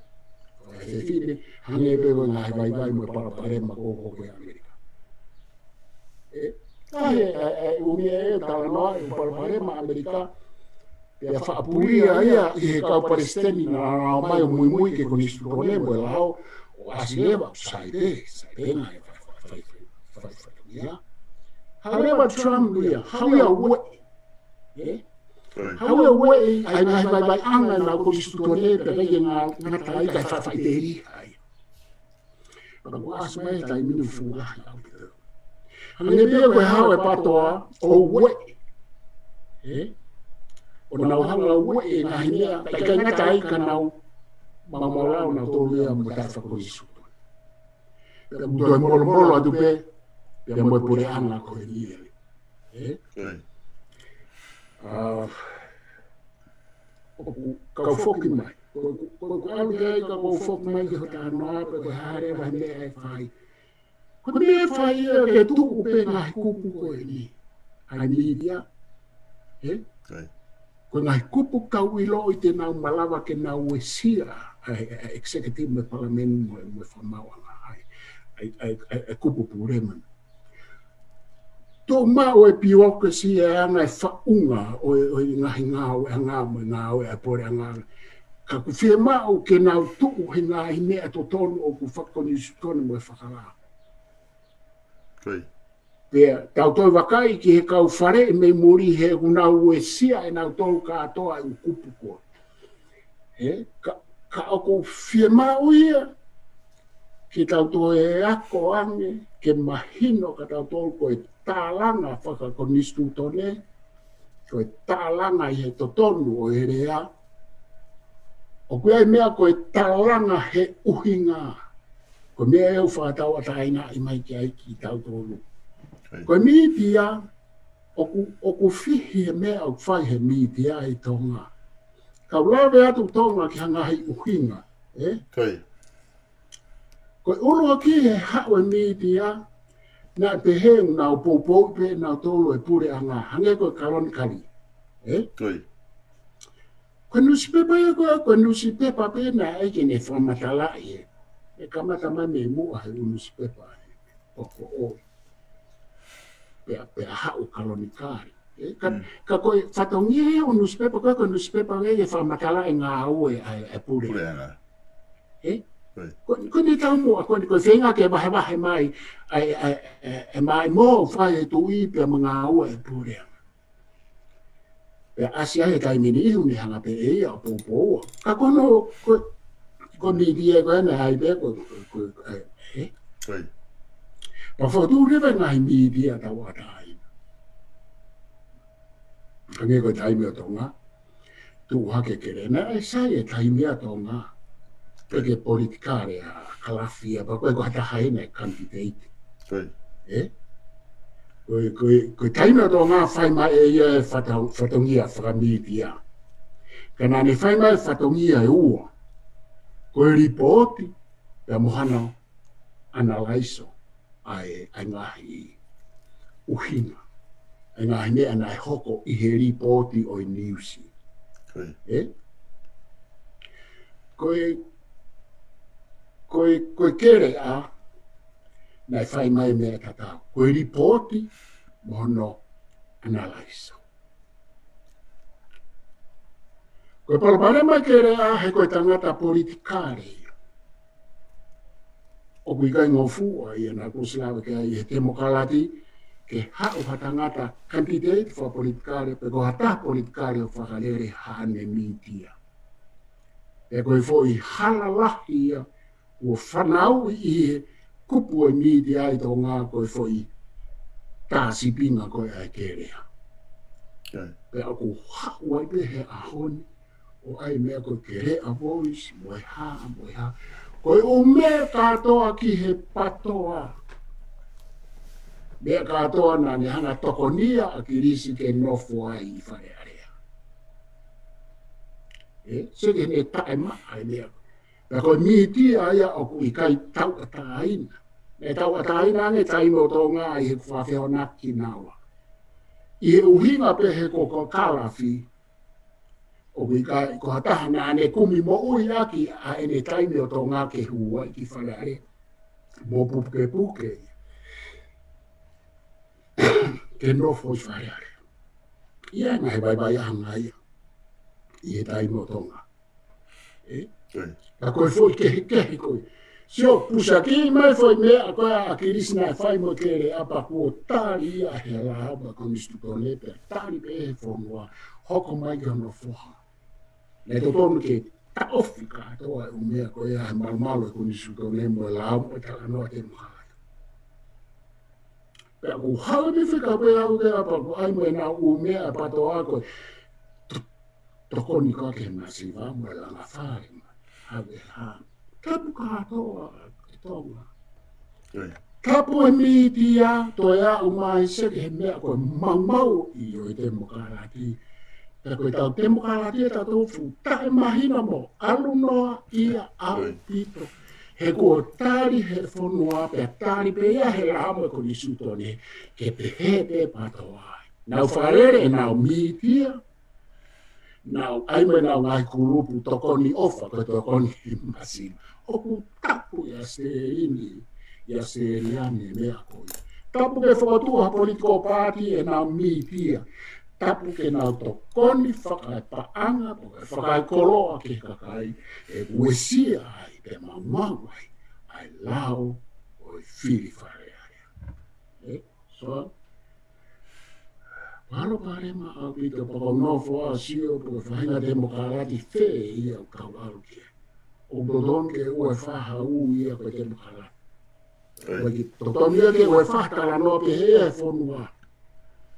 ko e fefine, hangē pē ko e ngaahi vaivai mo e palopalema ko ē ʻoku hoko ʻi ʻAmelika. Ē, ʻa e, ʻa e, ʻa e, ʻoku meʻa e talanoa e palopalema ʻAmelika, pea faʻa pulia ia ʻi he kau palesiteni naʻa nau ō mai ʻo muimui ki he konisitūtone mo e lao, ʻo ʻasi leva, sai pē, sai pē ngaahi fai, fai, fai, fai, fai, ia. Haʻu leva Trump ia, haʻu ia ʻo ueʻi. Ē? Haʻu ia ʻo ueʻi, ʻa e ngaahi vaivaiʻanga ʻenau konisitūtone, pea ʻikai ke nga-, ngata ai kae faʻa faʻiteliha ia. Pea kuo ʻasi mai e taimi ni ʻoku fuʻu lahi ʻaupito. Hangē pē ko e haʻu e PATOA ʻo ueʻi. Ē? ʻO nau hanga ʻo ueʻi e ngaahi meʻa, pea ʻikai ngata ai ka nau maumaulau nautolu ia mo e taʻefakakonisitūtone. Pea ʻoku toe molomolo atu pē, pea mo e puleʻanga ko eni. Ē? ʻA, ʻoku kau foki mai. Ko, ko, ko, ko ʻalu ki ai ka ko e foki mai ki hoʻo talanoa pe ko e hā leva e meʻa ʻe fai. Ko e meʻa ʻe fai ia ke tuʻu pē ngaahi kupu ko eni. ʻA e mītia. Ē? Ko e ngaahi kupu kau ʻiloʻi te nau malava ke nau uesia ʻa e, ʻa e executive mo e palēmeni mo e, mo e fakamaauʻanga ʻa e, ʻa e, ʻa e, ʻa e kupu puleʻanga. Toʻo maʻu e bureaucracy e anga e faʻunga ʻo e, ʻo e ngaahi ngāueʻanga mo e ngāue ʻa e puleʻanga. Ka ʻoku fiemaʻu ke nau tuʻu he ngaahi meʻa totonu ʻoku fakakonisitūtone mo e fakalao. Pea tau toe vakai ki he kau faleʻi mei muli he ʻoku nau uesia ʻe nautolu kātoa e ʻū kupu ko ē. Ē, ka, ka ʻoku fiemaʻu ia ke tau toe ako ange, ke mahino kia tautolu ko e tālanga fakakonisitūtone, ko e tālanga ʻi he totonu ʻo e lea, ʻoku ʻi ai e meʻa ko e tālanga he ʻuhinga. Ko e meʻa ʻoku fakatauʻatāinaʻi mai ki ai kitautolu. Ko e mītia, ʻoku, ʻoku fihi e meʻa ʻoku fai he mītia ʻi Tonga. Kau lave atu Tonga ki ha ngaahi ʻuhinga, ē? Ko e ʻuluaki he haʻu e mītia, naʻe pehē ʻoku nau poupou pē nautolu e puleʻanga, hangē ko e Kalonikali, ē? Ko e nusipepa ia ko ē, ko e nusipepa pē naʻe ʻai ke ne fakamatalaʻi ē. ʻE kamata mai mei muʻa he ʻū nusipepa ē. ʻOku ʻo. Pea, pea haʻu Kalonikali. Ē, ka, ka ko e fatongia ia ʻū nusipepa ko ē, ko e nusipepa ia ke fakamatalaʻi e ngāue ʻa e, ʻa e pule. Ē? Ko, ko ʻene taumuʻa, ko ʻene, ko e feinga ke vahevahe mai ʻa e, ʻa e, ʻa e, ʻa e maʻimoa ʻoku fai ʻe he tuʻi pea mo e ngāue ʻa e pule. Pea ʻasi ai he taimi ni ʻoku ne hanga pē ʻe ia ʻo poupou. Ka ko hono, ko, ko e mītia ko ē naʻe ʻai pē ko, ko, ko, ē? Pea fotu leva e ngaahi mītia tauʻatāina. Hangē ko e Taimi ʻo Tonga. Tuʻu hake e kelea naʻe sai e Taimi ʻa Tonga. Pea ke politikale ʻa Kalafi ia, pea ko e ko ha taha ʻene candidate. Ē? Ko e, ko e, ko e Taimi ʻo Tonga fai mai ʻe ia e fata-, fatongia fakamītia. Ka naʻa ne fai mai e fatongia ʻe ua. Ko e lipooti, pea mo hano analaiso ʻa e, ʻa e ngaahi ʻuhinga. ʻA e ngaahi meʻa naʻe hoko ʻi he lipooti ʻo e niusi. Ē? Ko e, ko e, ko e kelea, naʻe fai mai e meʻa tatau. Ko e lipooti, mo hono analaiso. Ko e palopalema e kelea he ko e tangata politikale ia. ʻOku ʻikai ngofua ia naʻa ku ʻosi lave ki ai he temokalati, ke haʻu ha tangata kanititeiti fakapolitikale, pe ko ha taha politikale ʻo fakalele haʻane mītia. Pea ko e foʻi hala lahi ia kuo fanauʻi ʻi he kupu ʻo e mītia ʻi Tonga ko e foʻi tā sīpinga ko ē ʻa e kelea. Pea ʻoku haʻu ai pē he ʻaho ni ʻo ʻai meʻa ko e kelea Voice, mo e hā, mo e hā. Ko e ʻū meʻa kātoa ki he PATOA. Meʻa kātoa naʻa ne hanga tokonia ʻa ʻAkilisi ke nofo ai ʻi Fale Alea. ʻE, seke ne taʻemaʻa e meʻa. Pea ko e mītia ia ʻoku ʻikai tauʻatāina. Ne tauʻatāina ange taimi ʻo Tonga ʻi he kuo fakafehoanaki kinaua. ʻI he ʻuhinga pē he ko e kalafi, ʻoku ʻikai ko ha taha naʻa ne kumi moʻui ʻaki ʻa ʻene taimi ʻo Tonga ke hū ai ki Fale Alea. Mo pukepuke ia. Ke nofo ʻi Fale Alea. ʻI ai ngaahi vaivaiʻanga ia. ʻI he taimi ʻo Tonga. ʻE? Ka ko e foʻi kehekehe ko ē. Sio, pusiaki mai foʻi meʻa ko ē ʻa ʻAkilisi naʻe fai mo e kelea pea kuo tali ia he lao mo e konisitūtone pea tali pē he fonua. Hoko mai ki hono foha. Naʻe totonu ke taʻofi kātoa e ʻū meʻa ko ē he malumalu e konisitūtone mo e lao mo e talanoa temokalati. Pea ʻoku haʻu e mifika pē au ke apa ko ai mo e nau ʻū meʻa ʻa e PATOA ko e to-, tokoni ko ē ki he masiva mo e langa fale mo e hā. Tapu kātoa e Tonga. Tapu e mītia, toe aʻu mai seke he meʻa ko e maumauʻi ʻo e temokalati. Pea ko e tau temokalati ʻe tautolu fuʻu taʻemahino mo ʻalu noa ia ʻaupito. He kuo tali he fonua, pea tali pē ia he lao mo e konisitūtone, ke pehē pē PATOA. Nau fakalele ʻenau mītia, nau ʻai mo ʻenau ngaahi kulupu tokoni ʻofa, ko e tokoni masiva. ʻOku tapu ʻia Sitēlini, ʻia Sitēliani e meʻa ko ia. Tapu ke fokotuʻu ha political party ʻenau mītia. Tapu ke nau tokoni fakaepaʻanga, pe ko e fakaekoloa ki he kakai, ʻe uesia ai, pe maumau ai, ʻa e lao ʻo e fili Fale Alea. ʻE, so, palopalema ʻaupito pea ko e nofo ʻa Sio, pe ko e faʻahinga temokalati fē ia ʻoku kau ʻalu ki ai. ʻOku totonu ke ʻoua ʻe fai ha ʻū ia ko e temokalati. ʻOku ʻikai ke totonu ia ke ʻoua ʻe fai ha talanoa pehē he fonua.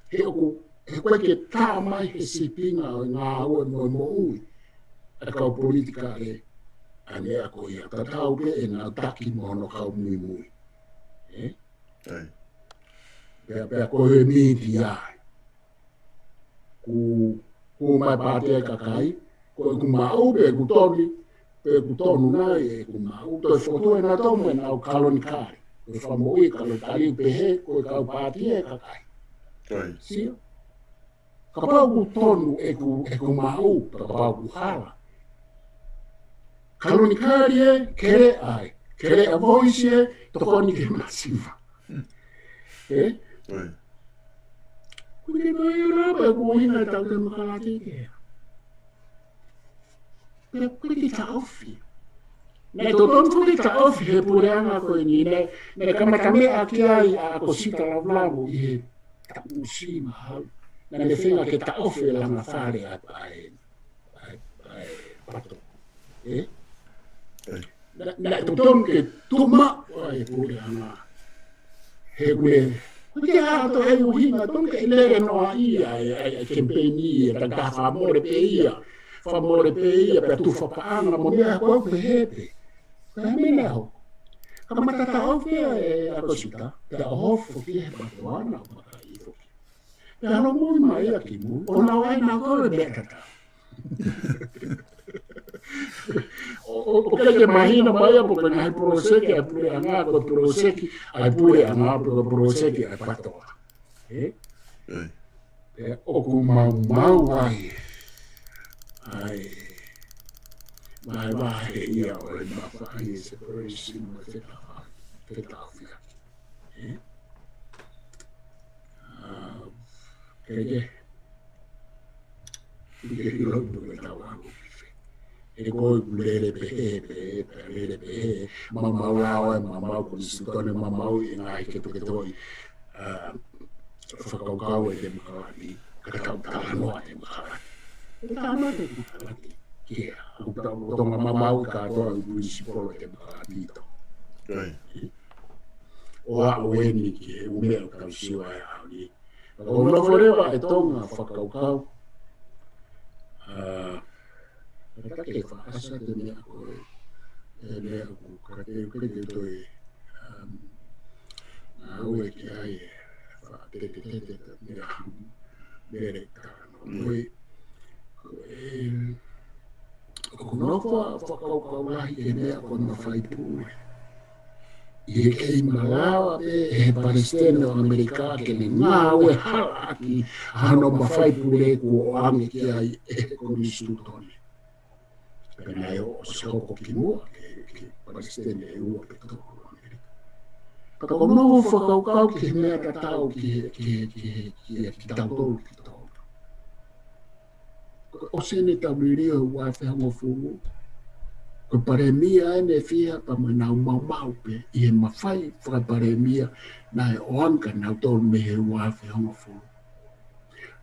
He ʻoku, he ʻoku ʻikai ke tā mai he sīpinga ʻo e ngāue mo e moʻui ʻa e kau politikale ʻa e meʻa ko ia. Tatau pē ʻenau taki mo hono kau muimui. ʻE? Pea, pea ko e mītia ai. Ku, ku mai pātia e kakai, ko ʻeku maʻu pe ʻeku tonu, pe ʻeku tonu nai ʻeku maʻu, toe fotu ʻenau tonu ʻenau kalonikale. Ko e fakamoʻui kalonikale pehē, ko e kau pātia e kakai. Sio? Kapau ʻoku tonu ʻeku, ʻeku maʻu, kapau ʻoku hala. Kalonikale ē, kelea ē, kelea Voice ē, tokoni ki he masiva. ʻE? Ko e ke mai ora pe ko ina tau temokalati ke. Pea ko e ke taʻofi. Naʻe totonu ko e ke taʻofi he puleʻanga ko eni, naʻe, naʻe kamata meʻa ki ai ʻa ʻAkosita Lavulavu ʻi he taʻu ʻosi mahalo. Naʻa ne feinga ke taʻofi e langa fale ʻa e, ʻa e, ʻa e PATOA. ʻE? Naʻe, naʻe totonu ke tuʻu maʻu ʻa e puleʻanga. He ko e, ko e ke ʻato e ʻuhinga, totonu ke lele noa ia, ʻa e, ʻa e, ʻa e kemipeini ia, tangata fakamole pē ia. Fakamole pē ia, pea tufa paʻanga, mo meʻa ko ē pehē pē. Ko e meʻa naʻe hoko. Kamata taʻofi ʻe ʻAkosita, pea ʻohofo ki he PATOA naʻa ku maka ifo. Pea ʻalu mo mai ia ki mui, ʻo nau ʻai nautolu e meʻa tatau. ʻO, ʻo, ʻoku ʻikai ke mahino mai ia pe ko e ngaahi poloseki ʻa e puleʻanga, ko e poloseki ʻa e puleʻanga, pe ko e poloseki ʻa e PATOA. ʻE? Pea ʻoku maumau ai. ʻA e vahevahe ia ʻo e mafaʻi separation mo e fetaʻa, fetaʻafiʻaki. ʻE? ʻA, ke ke. Ke ke ʻilo pe ko e tau ʻalu ki fē. ʻE ko e ʻoku lele pehē, pehē, pehē, lele pehē. Maumau lao ē, maumau konisitūtone, maumau e ngaahi keto keto ʻi. ʻA, fakakaukau e temokalati, ka tau talanoa temokalati. Talanoa temokalati. Ke, ʻoku tau, ʻoku tau mamau kātoa ʻi he principle e temokalati tō. ʻO aʻu eni ki he ʻū meʻa ʻoku tau sio ai he ʻaho ni. Ka ʻoku nofo leva e Tonga fakakaukau. ʻA, ka ke faʻa ʻasi atu e meʻa ko ē, e meʻa ʻoku ka te u ke te toe, um, ʻa, ʻoku ʻi ai e faʻa tete tete e meʻa ʻoku mele ka no. Ko e, ko e, ʻoku nofo ʻa e fakakaukau lahi ki he meʻa ko e mafai pule. ʻI he kei malava pē ʻe he Palesiteni ʻo ʻAmelika ke ne ngāue halaʻaki ʻa hono mafai pule kuo ʻoange ki ai ʻe he Konisitūtone. Pea naʻe ʻosi hoko kimuʻa ki he, ki he Palesiteni ʻe ua pe tolu ʻo ʻAmelika. Ka ʻoku nofo fakakaukau ki he meʻa tatau ki he, ki he, ki he, ki he, kitautolu, kitautolu. Ko e ʻosi eni e taʻu liliu ʻe ua afe hongofulu. Ko e palēmia eni ʻe fiha pea mo ʻenau maumau pē ʻi he mafai fakapalēmia naʻe ʻoange kia nautolu mei he ua afe hongofulu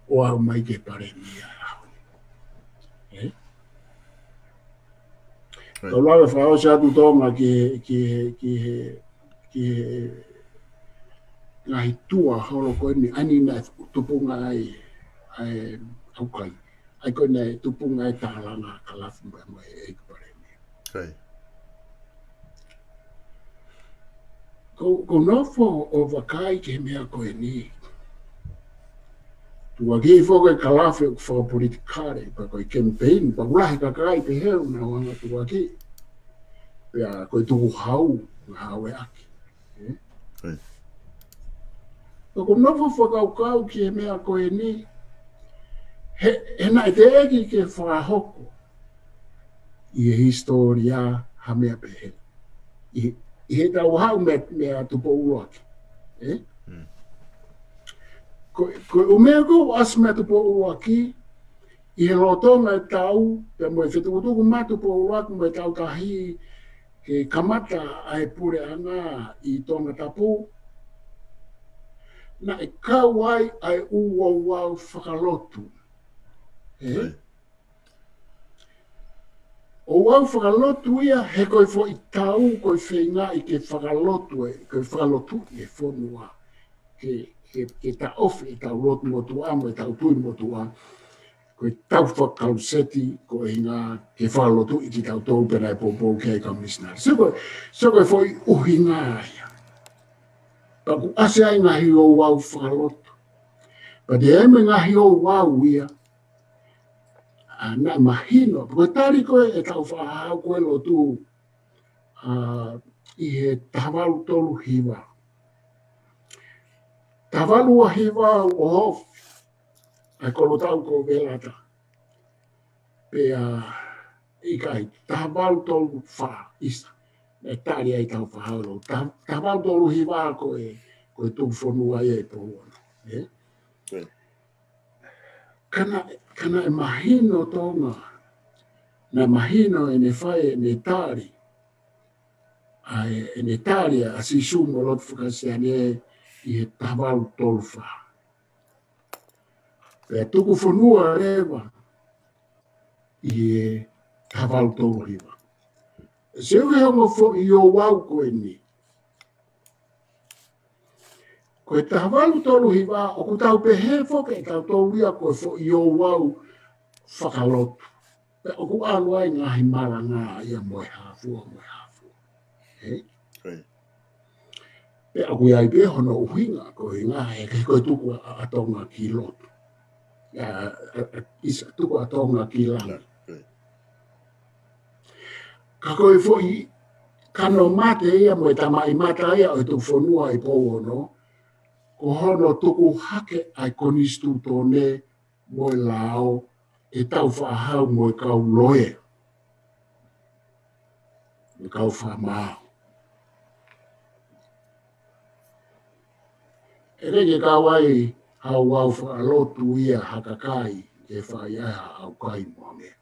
ʻo aʻu mai ki he palēmia ʻaho ni. ʻE? Right. Tau lave fakaʻosi atu Tonga ki he, ki he, ki he, ki he ngaahi tua holo ko eni, ʻa eni naʻe tupunga ai ʻa e ʻaukai. ʻA ia ko eni naʻe tupunga ai e tālanga Kalafi mo e, mo e ʻEiki Palēmia. Right. Ko, ʻoku ou nofo ʻo vakai ki he meʻa ko eni. Tuʻuaki foki e Kalafi ʻoku fakapolitikale, pea ko e campaign, pea ʻoku lahi e kakai pehē ʻoku nau hanga ʻo tuʻuaki. Pea ko e tukuhau, ngāueʻaki. ʻE? ʻOku ou nofo fakakaukau ki he meʻa ko eni. He, he naʻe teʻeki ke fakahoko ʻi he hisitōlia ha meʻa pehē. ʻI, ʻi heʻetau haʻu mei, mei he Tupou ʻUluaki. ʻE? Ko, ko e ʻū meʻa ko ē ʻoku ʻasi mei he Tupou ʻUluaki, ʻi he lolotonga e tau, pea mo e fetukutuku mei he Tupou ʻUluaki mo e Tautahi, ke kamata ʻa e puleʻanga ʻi Tongatapu, naʻe kau ai ʻa e ʻū ouau fakalotu. ʻE? Right. ʻOku ou fakalotu ia he ko e foʻi tau, ko e feingaʻi ke fakalotu e, ke fakalotuʻi e fonua. Ke, ke, ke taʻofi ʻetau lotu motuʻa, mo ʻetau tui motuʻa. Ko e tau fakaluseti, ko e ʻuhinga ke fakalotuʻi kitautolu pea naʻe poupou ki ai e kau misinale. So ko, so ko e foʻi ʻuhinga ia. Pea kuo ʻasi ai e ngaahi ouau fakalotu. Pea te ʻai mo e ngaahi ouau ia. ʻA, naʻe mahino, ko e tali ko ē ʻetau fakahau ko ē lotu, ʻa, ʻi he taha valu tolu hiva. Taha valu ua hiva ʻo ofi, ʻa e kolotau ko Velata. Pea ʻikai, taha valu tolu fā, ʻisa. Naʻe tali ai ʻetau fakahau lotu. Taha, taha valu tolu hiva ko e, ko e tuku fonua ia ʻi Pouono. ʻE? Right. Ka naʻe, ka naʻe mahino Tonga, naʻe mahino ʻene fai ʻene tali, ʻa e, ʻene tali ʻa Sīsū mo e lotu faka-Kalisitiane ʻi he taha valu tolu fā. Pea tuku fonua leva ʻi he taha valu tolu hiva. Sio ki he ongo foʻi ouau ko eni. Ko e taha valu tolu hiva, ʻoku tau pehē foki ʻe tautolu ia ko e foʻi ouau fakalotu. Pea ʻoku ʻalu ai e ngaahi malanga ia mo e hā fua, mo e hā fua. ʻE? Right. Pea ʻoku ʻi ai pē hono ʻuhinga, ko e ʻuhinga he, he ko e tuku ʻa, ʻa Tonga ki lotu. ʻA, ʻa, ʻa, ʻisa, tuku ʻa Tonga ki langi. Right. Ka ko e foʻi kano mate ia mo e tamaʻimata ia ʻo e tuku fonua ʻi Pouono, ko hono tuku hake ʻa e konisitūtone mo e lao ʻetau fakahau mo e kau loea, mo e kau fakamaau. ʻE ʻikai ke kau ai ha ouau fakalotu ia ha kakai ke fai ai ha ʻaukai mo ha meʻa.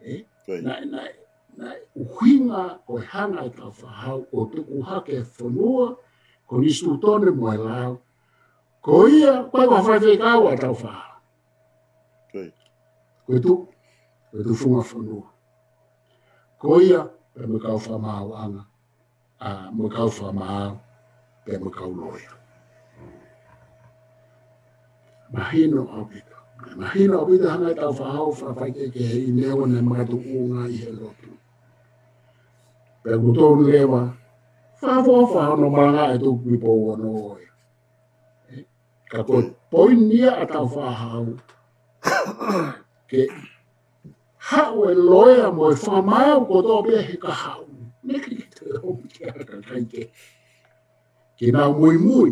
ʻE? Right. Naʻe, naʻe, naʻe ʻuhinga ko e hanga ʻe he kau fakahau ʻo tuku hake e fonua, konisitūtone mo e lao, Ko ia, ko e kau faifekau ʻa Tāufaʻāhau. Ko e tuʻi, ko e tufunga fonua. Ko ia, pea mo e kau fakamaauʻanga, ʻa, mo e kau fakamaau, pea mo e kau loea. Mahino ʻaupito. Mahino ʻaupito hangē ko Tāufaʻāhau fakafaikehekeheʻi neongo ʻene makatuʻunga ʻi he lotu. Pea ʻoku tonu leva, fakaʻofoʻofa hono malanga ʻe tuku ki Pouono ia. Ka ko e poini ia ʻa Tāufaʻāhau ke haʻu e loea mo e fakamaau kotoa pē he kahaʻu. Naʻe ʻikai ke toe ʻomi ki ha kakai ke, ke nau muimui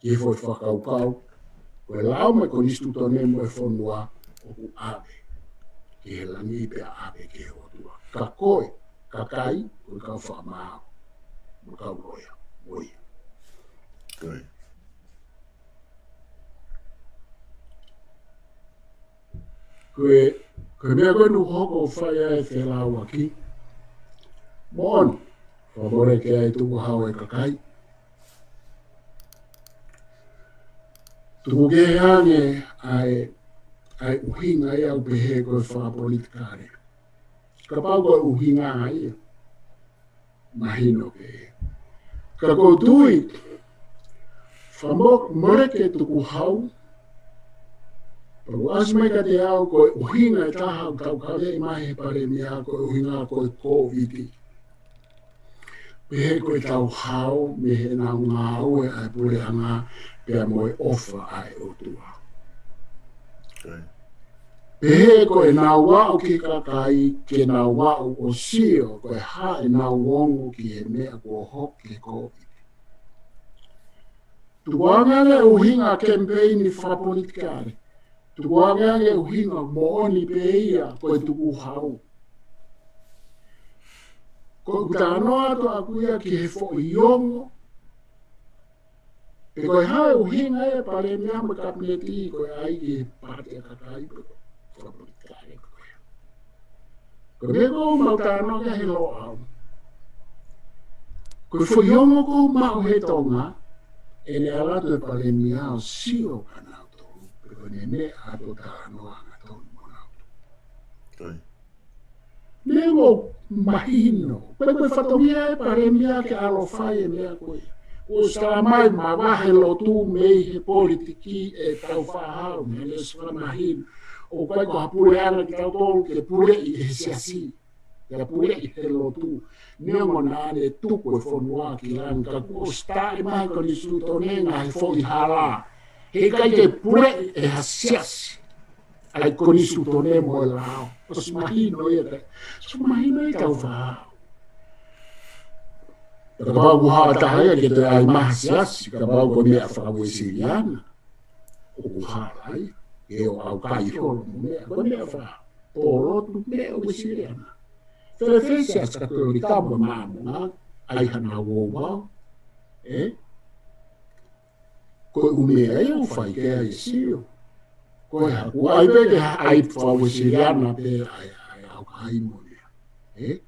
ki he foʻi fakakaukau, ko e lao mo e konisitūtone mo e fonua ʻoku ʻave ki he langi pea ʻave ki he ʻOtua. Ka ko e kakai, ko e kau fakamaau, mo e kau loea, mo ia. Ko ia. Ko e, ko e meʻa ko ē naʻe hoko ʻo fai ai e felāuaki. Moʻoni, fakamoleki ai tukuhau e kakai. Tuku kehe ange ʻa e, ʻa e ʻuhinga ia ʻoku pehē ko e fakapolitikale. Kapau ko e ʻuhinga ia. Mahino pē. Ka ʻoku ou tui, fakamoleki tukuhau, pea ʻoku ʻasi mai kiate au ko e ʻuhinga ʻe taha ʻoku tau kavei mai he palēmia ko e ʻuhinga ko e Kōviti. Pehē ko ʻetau hao mei heʻenau ngāue ʻa e puleʻanga pea mo e ʻofa ʻa e ʻOtua. Pehē ko ʻenau aʻu ki he kakai, ke nau aʻu ʻo sio, ko e hā ʻenau ongo ki he meʻa kuo hoko ki he Kōviti. Tuku ange ange ʻuhinga kemipeini fakapolitikale. Tuku ange ange ʻuhinga moʻoni pē ia ko e tukuhau. Ko ʻeku talanoa atu ʻaku ia ki he foʻi ongo. Pe ko e hā e ʻuhinga e palēmia mo e kapineti ko e ʻai ki he pāti ʻa e kakai pe ko e fakapolitikale ko e. Ko e meʻa ko ē ʻoku mau talanoa ki ai he Loʻau. Ko e foʻi ongo ko ē ʻoku maʻu he Tonga, ʻene ʻalu atu e palēmia ʻo sio kia nautolu, pe ko ʻene meʻa ʻoku talanoa angatonu mo nautolu. Meʻa ʻoku mahino, ko e, ko e fatongia e palēmia ke ʻalu ʻo fai e meʻa ko ia. Kuo ʻosi tala mai mavahe lotu mei he politiki ʻe Tāufaʻāhau, mei he lesi fakamahino. ʻOku ʻikai ko ha puleʻanga kitautolu ke puleʻi ʻe he siasi. Ke puleʻi ʻe he lotu. Neongo naʻa ne tuku e fonua ki langi ka kuo ʻosi tala mai ko e konisitūtone ngaahi foʻi hala. Heʻikai ke puleʻi ʻe ha siasi. ʻA e konisitūtone mo e lao. ʻOsi mahino ia ka. ʻOsi mahino ia Tāufaʻāhau. Kapau ʻoku hala taha ia ke toe ʻai mai ha siasi, kapau ko e meʻa faka-Uēsiliana. ʻOku hala ia, ʻe ʻo ʻaukai holo mo e meʻa, ko e meʻa faka-, pōlotu meʻa Uēsiliana. Fēfē siasi Katolika mo Māmonga, ʻai hanau ouau, ē? Ko e ʻū meʻa ia ʻoku fai ki ai e sio. Ko e hā, ʻoku ʻai pē ke ʻai faka-Uēsiliana pē ʻai, ʻai ʻaukai mo e meʻa. Ē?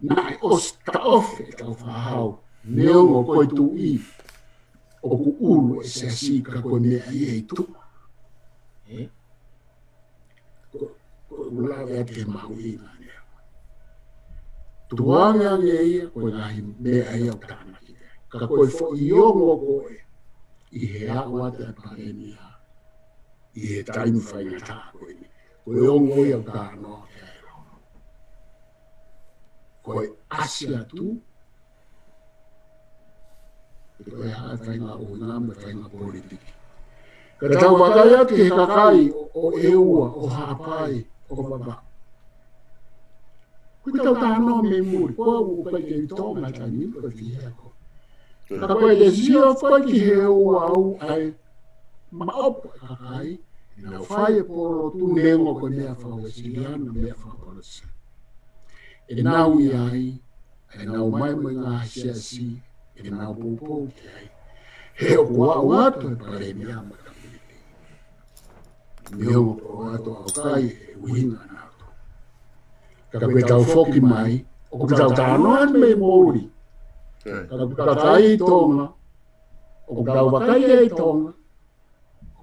Naʻe ʻosi taʻofi ʻe Tāufaʻāhau, neongo ko e tuʻi, ʻoku ʻulu e siasi ka ko e meʻa ia ʻi tuʻa. Ē? Ko, ko e ʻulu lave atu ke mahuʻinga ia. Tuku ange ange ia, ko e ngaahi meʻa ia ʻoku tānaki. Ka ko e foʻi ongo ko ē, ʻi he aʻu atu e palēmia, ʻi he taimi faingataʻa ko eni. Ko e ongo ia ʻoku talanoa ki ai e Loʻau. Ko e ʻasi atu, ko e hā e faʻahinga ʻuhinga mo e faʻahinga politiki. Ka tau vakai atu ki he kakai ʻo, ʻo ʻEua, ʻo Haʻapai, ʻo Vavaʻu. Ko ʻetau talanoa mei muli, ko au ʻoku ʻikai ke u ʻi Tonga he taimi ni, ko e fiha ko. Ka ko e ke sio ko ē ki he ouau ʻa e maʻopoʻopo e kakai, ʻenau fai e pōlotu neongo ko e meʻa faka-Uēsiliana, meʻa faka-Polotisana. ʻEnau ʻi ai, ʻenau mai mo e ngaahi siasi, ʻenau poupou ki ai. He ʻoku aʻu atu e palēmia mo e kapineti. Neongo ʻoku ʻalu atu ʻaukai e ʻuhinga nautolu. Ka ko ʻetau foki mai, ʻoku tau talanoa atu mei muli. Ka ko e kakai ʻi Tonga, ʻoku tau vakai ai ʻi Tonga,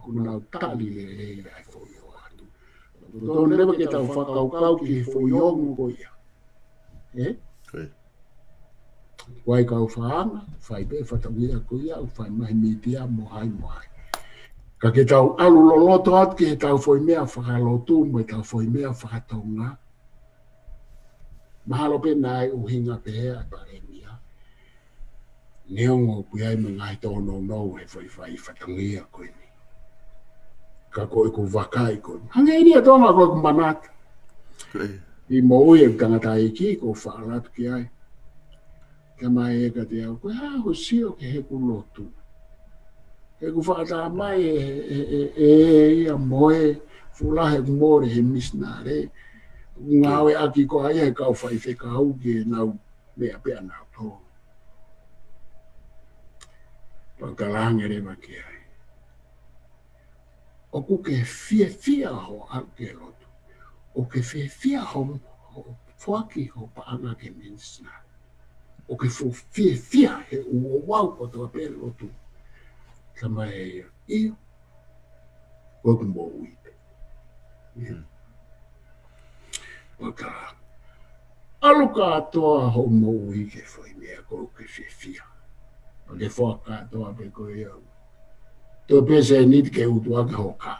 ʻoku nau tali lelei ai foʻi ʻoatu. Totonu leva ke tau fakakaukau ki he foʻi ongo ko ia. Ē? Ko ia. Kuai kau faʻanga, fai pē fatongia ko ia, ʻoku fai mai mītia mo hai mo hai. Ka ke tau ʻalu loloto atu ki he tau foʻi meʻa fakalotu, mo e tau foʻi meʻa fakatonga. Mahalo pē naʻe ʻuhinga pehē ʻa e palēmia. Neongo ʻoku ʻi ai mo e ngaahi tōnounou he foʻi fai fatongia ko eni. Ka ko ʻeku vakai ko eni. Hangē ni ʻa Tonga ko ʻeku manatu. Ko ia. ʻI moʻui ʻeku tangataʻeiki ko faʻa ʻalu atu ki ai. Ka mai ē ka te au, ko e hā hoʻo sio ki heʻeku lotu. Heʻeku fakatātā mai e, e, e, e, ia mo e, fula heʻeku mole he misinale. Ngāueʻaki ko ia he kau faifekau ke nau meʻa pē ʻa nautolu. Pea u talaange leva ki ai. ʻOku ke fiefia hoʻo ʻalu ki he lotu. ʻOku ke fiefia hoʻo, hoʻo foaki hoʻo paʻanga ki he misinale. ʻOku ke fo-, fiefia he ʻoku ou ʻalu kotoa pē lotu. Ka mai ē ia. ʻIo. Ko ʻeku moʻui pē. Mm. ʻO ka ʻalu kātoa hoʻo moʻui ki he foʻi meʻa ko ē ʻoku ke fiefia. Pea ke foaki kātoa pē ko ia. Toe pē sēniti ke utu ʻaki hoʻo kā.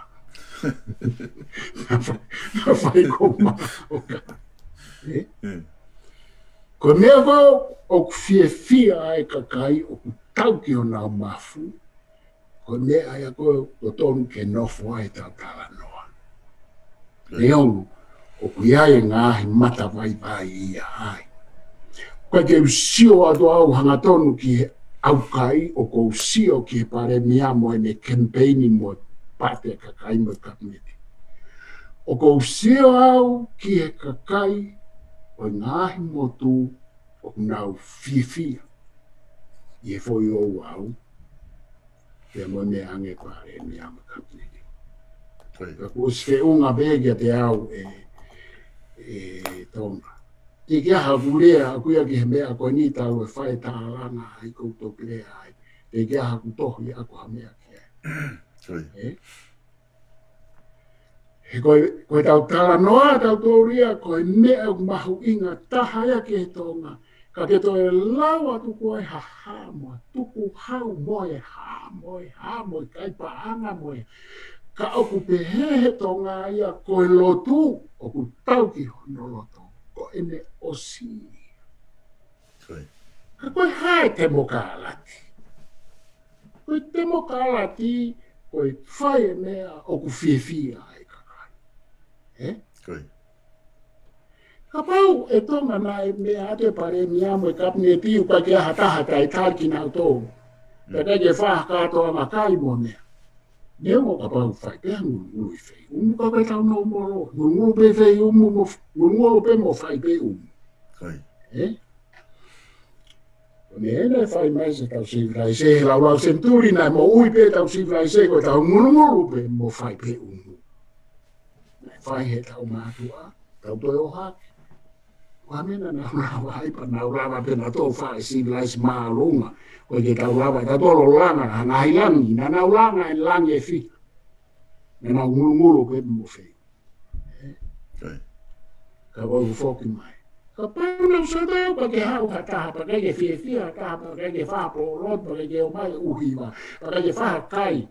Naʻa fai, naʻa fai ko ma hoʻo kā. Ē? Mm. Ko e meʻa ko ē ʻoku fiefia ai e kakai ʻoku tau ki honau mafu. Ko e meʻa ia ko ē ʻoku totonu ke nofo ai ʻetau talanoa. Neongo, ʻoku ʻi ai e ngaahi matavaivai ia ai. ʻOku ʻikai ke u sio atu au hangatonu ki he ʻaukai, ʻoku ou sio ki he palēmia mo ʻene kemipeini mo e pāti e kakai mo e kapineti. ʻOku ou sio au ki he kakai ʻo e ngaahi motu ʻoku nau fiefia ʻi he foʻi ouau. Pea mo e meʻa ange palēmia mo e kapineti. Ko ia. Ka kuo ʻosi feʻunga pē kiate au ē, ē Tonga. Teʻeki ai haʻaku lea ʻaʻaku ia ki he meʻa ko eni talu e fai tālanga ai ʻoku ou toki lea ai. Teʻeki ai haʻaku tohi ʻaʻaku ha meʻa ki ai. Ko ia. Ē? He ko e, ko ʻetau talanoa, ʻetau tōlia, ko e meʻa ʻoku mahuʻinga taha ia ki he Tonga. Ka ke toe lau atu ko e hā, hā mo e tukuhau mo e hā, mo e hā, mo e kai paʻanga mo e. Ka ʻoku pehē he Tonga ia ko e lotu, ʻoku tau ki hono loto. Ko ʻene ʻosi. Ko ia. Ka ko e hā e temokalati. Ko e temokalati, ko e fai e meʻa ʻoku fiefia ai e kakai. Ē? Ko ia. Kapau ʻe Tonga naʻe meʻa atu e palēmia mo e kapineti ʻoku ʻikai ke ʻi ai ha taha talitali kinautolu. Mm. Pea ʻikai ke fai ha kātoanga kai mo e meʻa. Neongo kapau fai pē ha ngulungulu ʻi Feiʻumu ka ʻoku ʻikai tau nau molo. Ngulungulu pē Feiʻumu mo f-, ngulungulu pē mo Faipeʻumu. Ko ia. Ē? Ko eni naʻe fai mai ʻetau sivilaise, he laulau senituli naʻe moʻui pē ʻetau sivilaise, ko ʻetau ngulungulu pē mo Faipeʻumu. Naʻe fai heʻetau mātuʻa, tau toe ō hake. Ko e meʻa naʻa nau lava ai pea nau lava pē nautolu ʻo fai e sivilaise māʻolunga. ʻOku ʻikai ke tau lava, tau tolo langa, ha ngaahi langi, naʻa nau langa e langi ʻe fiha. Naʻa nau ngulungulu pē mo Feiʻumu. Ko ia. Ka ʻoku ou foki mai. Kapau naʻa ku sio atu pea ʻikai ke haʻu ha taha, pea ʻikai ke fiefia ha taha, pea ʻikai ke fai ha pōlotu, pea ʻikai ke ō mai ʻuhiva, pea ʻikai ke fai ha kai.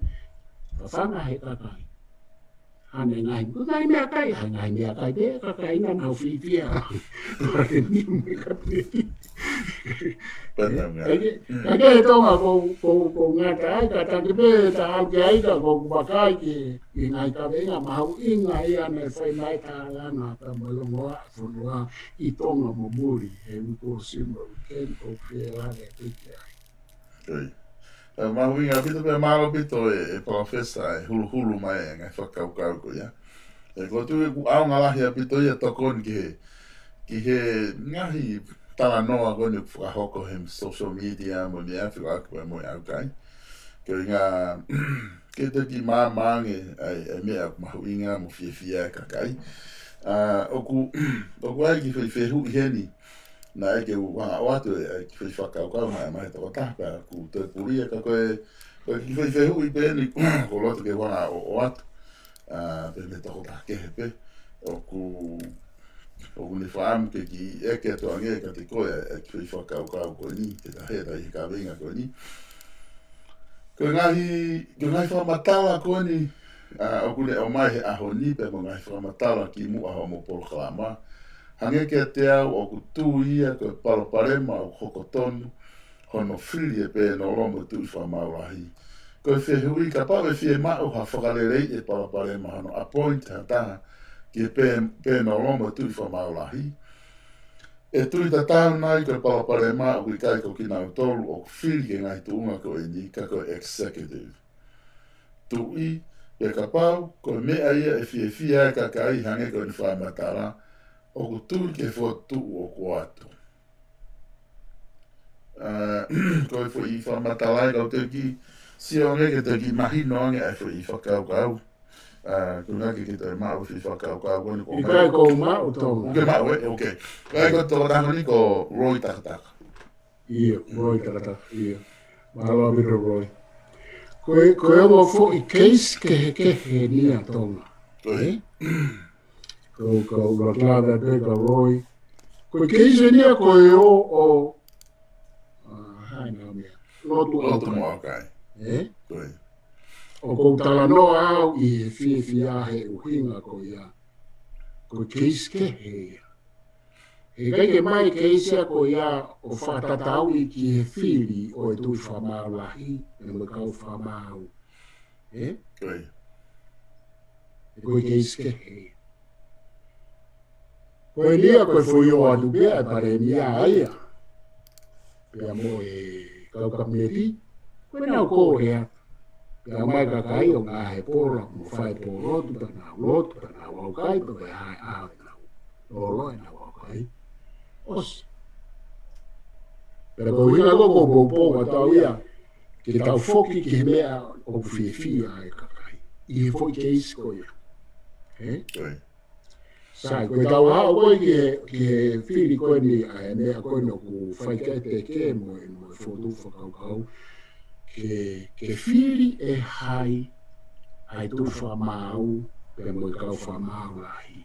Fafanga he kakai. Hangē ngaahi, ko e ngaahi meʻakai, ha ngaahi meʻakai pē, kakai naʻa nau fiefia. Pea te niu me ka pē. Pea tau ngā. Ka ke, ka ke he Tonga ko, ko, ko ngata ai, ka taki pē, ta au ke ai ka, ko, ko vakai ke, ke ngaahi kaveinga mahuʻinga ia naʻe fai mai tālanga, pea mo e longoaʻa fonua ʻi Tonga mo muli, he uko sima, ken ko ke lave pē ke ai. Ko ia. Ē, mahuʻinga ʻaupito pea mālō ʻaupito e, e palōfesa e huluhulu mai e ngaahi fakakaukau ko ia. Ē, ko e tuʻu ʻoku ʻaonga lahi ʻaupito ia tokoni ki he, ki he ngaahi talanoa ko eni ʻoku fakahoko he social media mo e meʻa fekauʻaki mo e ʻaukai. Ko e ngaahi, ke te ki māmānge ai, e meʻa ʻoku mahuʻinga mo fiefia e kakai. ʻA, ʻoku, ʻoku ʻi ai e kiʻi fehuʻi heni. Naʻe ʻikai ke u hanga ʻo ʻoatu e, e kiʻi foʻi fakakaukau naʻe ʻomai he tokotaha pea ʻoku ou toe pulia ka ko e, ko e kiʻi foʻi fehuʻi pē eni ʻoku ou loto ke u hanga ʻo, ʻoatu. ʻA, pē mei he tokotaha kehe pē. ʻOku, ʻoku ne fakaʻamu ke kiʻi ʻeke atu ange kiate koe e, e kiʻi foʻi fakakaukau ko eni, ke ta hē ta ʻi he kaveinga ko eni. Ko e ngaahi, ko e ngaahi fakamatala ko eni, ʻa, ʻoku ne ʻomai he ʻaho ni pea mo e ngaahi fakamatala kimuʻa hoʻomo polokalama. Hangē kiate au ʻoku tui ia ko e palopalema ʻoku hoko tonu hono fili e pēnolo mo e tuʻi fakamaau lahi. Ko e fehuʻi kapau ʻe fiemaʻu ha fakaleleiʻi e palopalema hono appoint ha taha ki he pē-, pēnolo mo e tuʻi fakamaau lahi. ʻE tui tatau nai ko e palopalema ʻoku ʻikai ko kinautolu ʻoku fili ki he ngaahi tuʻunga ko eni ka ko e executive. Tuʻi, pea kapau, ko e meʻa ia ʻe fiefia ai e kakai hangē ko eni fakamatala, ʻoku tui ki he fokotuʻu ʻoku ʻoatu. ʻA, ko e foʻi fakamatala ia ka u toe kiʻi sio ange ke toe kiʻi mahino ange ʻa e foʻi fakakaukau. ʻA, ko e ngaahi ke toe maʻu foʻi fakakaukau ko eni ko ʻIkai ko u maʻu, Tonga. ʻOku ke maʻu, ē? ʻOku. ʻIkai ko e tokotaha ni ko Roy Takataka. ʻIo, Roy Takataka, ʻio. Mālō ʻaupito Roy. Ko e, ko e ongo foʻi keisi kehekehe eni ia Tonga. Ko e. Ē? Ko, ko ʻUluaki Lave pē ka Roy. Ko e keisi eni ia ko e ō ʻo, ʻa, hā e nau meʻa. Lotu Lotu ʻaukai. mo ʻaukai. Ē? Ko e. ʻOku ou talanoa au ʻi he fiefia he ʻuhinga ko ia. Ko e keisi kehe ia. He ʻikai ke ʻomai e keisi ia ko ia ʻo fakatatau ki he fili ʻo e tuʻi fakamaau lahi, pea mo e kau fakamaau. Ē? Ko e. Ko e keisi kehe. Ko eni ia ko e foʻi ō atu pē ʻa e palēmia ia. Pea mo e kau kapineti, ko ʻenau kole atu. Pea ʻomai e kakai ʻo ngaohi e pola, mo fai e pōlotu, pea nau lotu, pea nau ʻaukai, pea ko e hā e ʻaho ʻenau lolo ʻenau ʻaukai. ʻOsi. Pea ko e ʻuhinga ko ē ʻoku ou poupou atu au ia, ke tau foki ki he meʻa ʻoku fiefia ai e kakai. ʻI he foʻi keisi ko ia. Ē? Ko e. Sai, ko ʻetau haʻu ko ē ki he, ki he fili ko eni, ʻa e meʻa ko eni ʻoku fai ki ai e teke mo e, mo e fokotuʻu fakakaukau, ke, ke fili ʻe hai ʻa e tuʻi fakamaau pea mo e kau fakamaau lahi.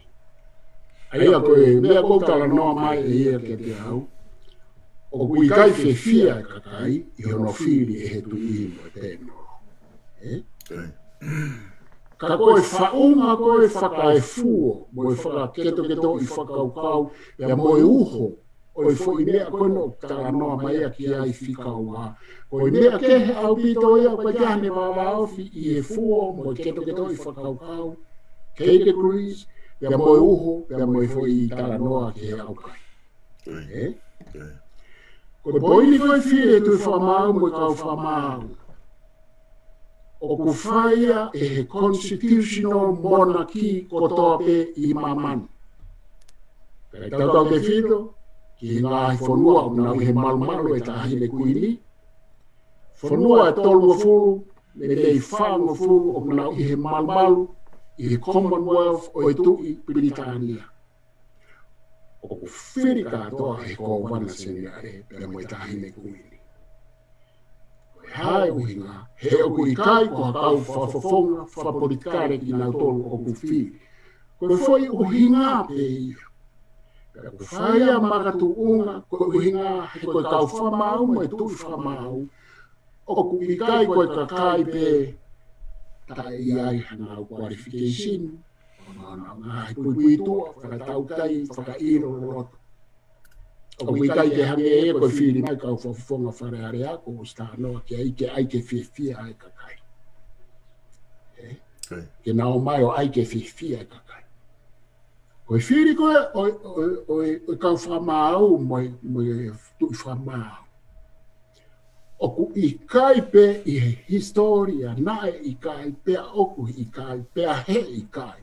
ʻA ia ko e meʻa ʻoku ou talanoa mai ʻe ia kiate au, ʻoku ʻikai fiefia e kakai ʻi hono fili ʻe he tuʻi mo e pēnolo. Ē? Ko e. Ka ko e faʻunga ko ē fakaefuo, mo e fakaketoketoʻi fakakaukau, pea mo e uho ʻo e foʻi meʻa ko ē ʻoku talanoa mai ia ki ai fika ua. Ko e meʻa kehe ʻaupito ia, ʻoku ʻikai ke ne vāvāofi ʻi he fuo mo e ketoketoʻi fakakaukau, categories, pea mo e uho, pea mo e foʻi talanoa ki he ʻaukai. Ē? Ko e. Ko e poini ko ē fili e tuʻi fakamaau mo e kau fakamaau. ʻOku fai ia ʻe he constitutional monarchy kotoa pē ʻi māmani. Kae tautautefito ki he ngaahi fonua ʻoku nau ʻi he malumalu e Taʻahine Kuini. Fonua ʻe tolungofulu, mei he fāngofulu ʻoku nau ʻi he malumalu, ʻi he Commonwealth ʻo e Tuʻi Pilitānia. ʻOku fili kātoa ʻe he Kōvana Seniale pea mo e Taʻahine Kuini. Ko e hā e ʻuhinga, he ʻoku ʻikai ko ha kau fakafofonga fakapolitikale kinautolu ʻoku fili. Ko e foʻi ʻuhinga pē ia. Pea ʻoku fai ia makatuʻunga, ko e ʻuhinga, he ko e kau fakamaau mo e tuʻi fakamaau, ʻoku ʻikai ko e kakai pē taʻe ʻi ai hanau qualification, ʻo nau ngaahi puipuituʻa, fakataukai, fakaʻilo loloto. ʻOku ʻikai ke hangē ia ko e fili mai kau fakafofonga Fale Alea, ko e ʻosi talanoa ki ai ke ʻai ke fiefia ai e kakai. Ē? Ko e. Ke nau ō mai ʻo ʻai ke fiefia e kakai. Ko e fili ko ē ʻo, ʻo, ʻo, ʻo e kau fakamaau mo e, mo e tuʻi fakamaau. ʻOku ʻikai pē ʻi he hisitōlia, naʻe ʻikai, pea ʻoku ʻikai, pea he ʻikai.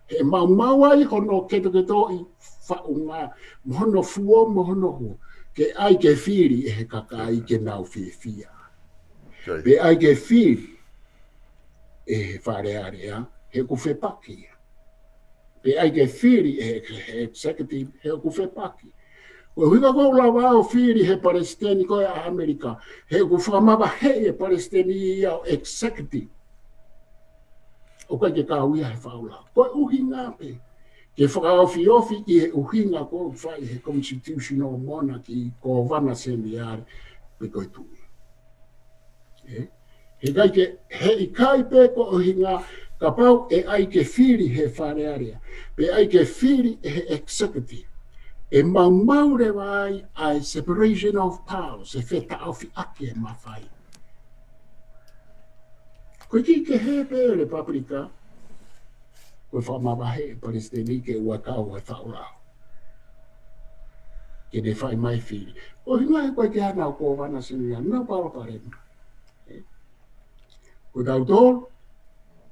He maumau ai hono ketoketoʻi faʻunga, mo hono fuo, mo hono uho. Ke ʻai ke fili ʻe he kakai ke nau fiefia. Ko e. Pe ʻai ke fili ʻe he Fale Alea, he ʻoku fepaki ia. Pe ʻai ke fili ʻe he, he executive, he ʻoku fepaki. Ko e ʻuhinga ʻoku ou lava ʻo fili he palesiteni ko ē ʻa ʻAmelika, he ʻoku fakamavaheʻi e palesiteni ia ʻo executive. ʻOku ʻikai ke kau ia he fakaʻulau. Ko e ʻuhinga pē ke fakaofiofi ʻi he ʻuhinga ʻoku fai he constitutional monarchy, kōvana seniale, pe ko e tuʻi. ʻE? He ʻikai ke, he ʻikai pē ko e ʻuhinga kapau ʻe ʻai ke fili he Fale Alea, pe ʻai ke fili he executive, ʻe maumau leva ai ʻa e separation of powers, e fetaʻofiʻaki e mafai. Ko e kiʻi kehe pē ʻa e Republican, ko e fakamavaheʻi e palesiteni ke ʻoua kau he fakaʻulau. Ke ne fai mai fili. Ko e ʻuhinga he ʻoku ʻikai ke ʻi ai haʻanau kōvana seniale, nau palopalema. Ko tautolu,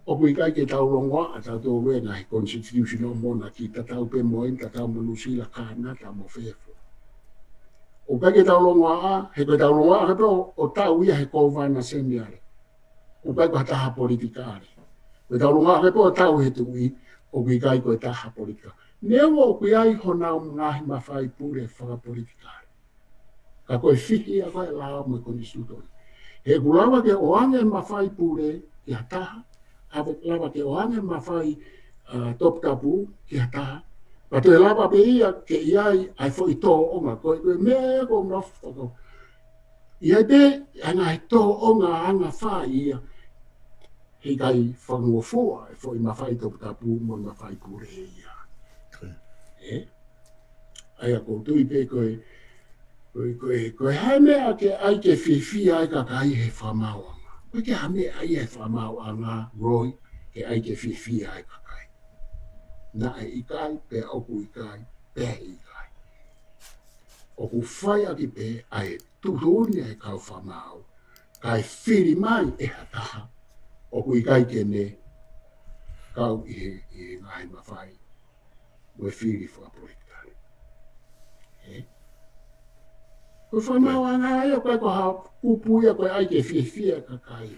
ʻoku ʻikai ke tau longoaʻa tautolu he ngaahi constitutional monarchy, tatau pē mo eni, tatau mo Nuʻusila, Kānata mo fē fua. ʻOku ʻikai ke tau longoaʻa, he ko ʻetau longoaʻa pē ʻo, ʻo tau ia he kōvana seniale. ʻOku ʻikai ko ha taha politikale. Ko ʻetau longoaʻa pē ʻo tau he tuʻi, ʻoku ʻikai ko e taha politikale. Neongo ʻoku ʻi ai honau ngaahi mafai pule fakapolitikale. Ka ko e fihi ia ko e lao mo e konisitūtone. He ʻoku lava ke ʻoange mafai pule ki ha taha, ʻave lava ke ʻoange mafai, ʻa, toputapu ki ha taha, pea toe lava pē ia ke ʻi ai ʻa e foʻi tōʻonga, ko e, ko e meʻa ia ʻoku ou nofo fakau. ʻI ai pē ʻa e ngaahi tōʻonga anga fai ia, he ʻikai fakangofua e foʻi mafai toputapu mo e mafai pule ia. ʻE? ʻA ia ʻoku ou tui pē ko e, ko e, ko e, ko e hā e meʻa ke ʻai ke fiefia ai e kakai he fakamaauʻanga. Ko e hā e meʻa ia he fakamaauʻanga, Roy, ke ʻai ke fiefia ai e kakai. Naʻe ʻikai, pea ʻoku ʻikai, pea ʻikai. ʻOku fai ʻaki pē ʻa e tuʻutuʻuni ʻa e kau fakamaau, kae fili mai ʻe ha taha ʻoku ʻikai ke ne kau ʻi he, ʻi he ngaahi mafai mo e fili fakapolitikale. ʻE? Ko e fakamaauʻanga ia ʻoku ʻikai ko ha kupu ia ko e ʻai ke fiefia e kakai.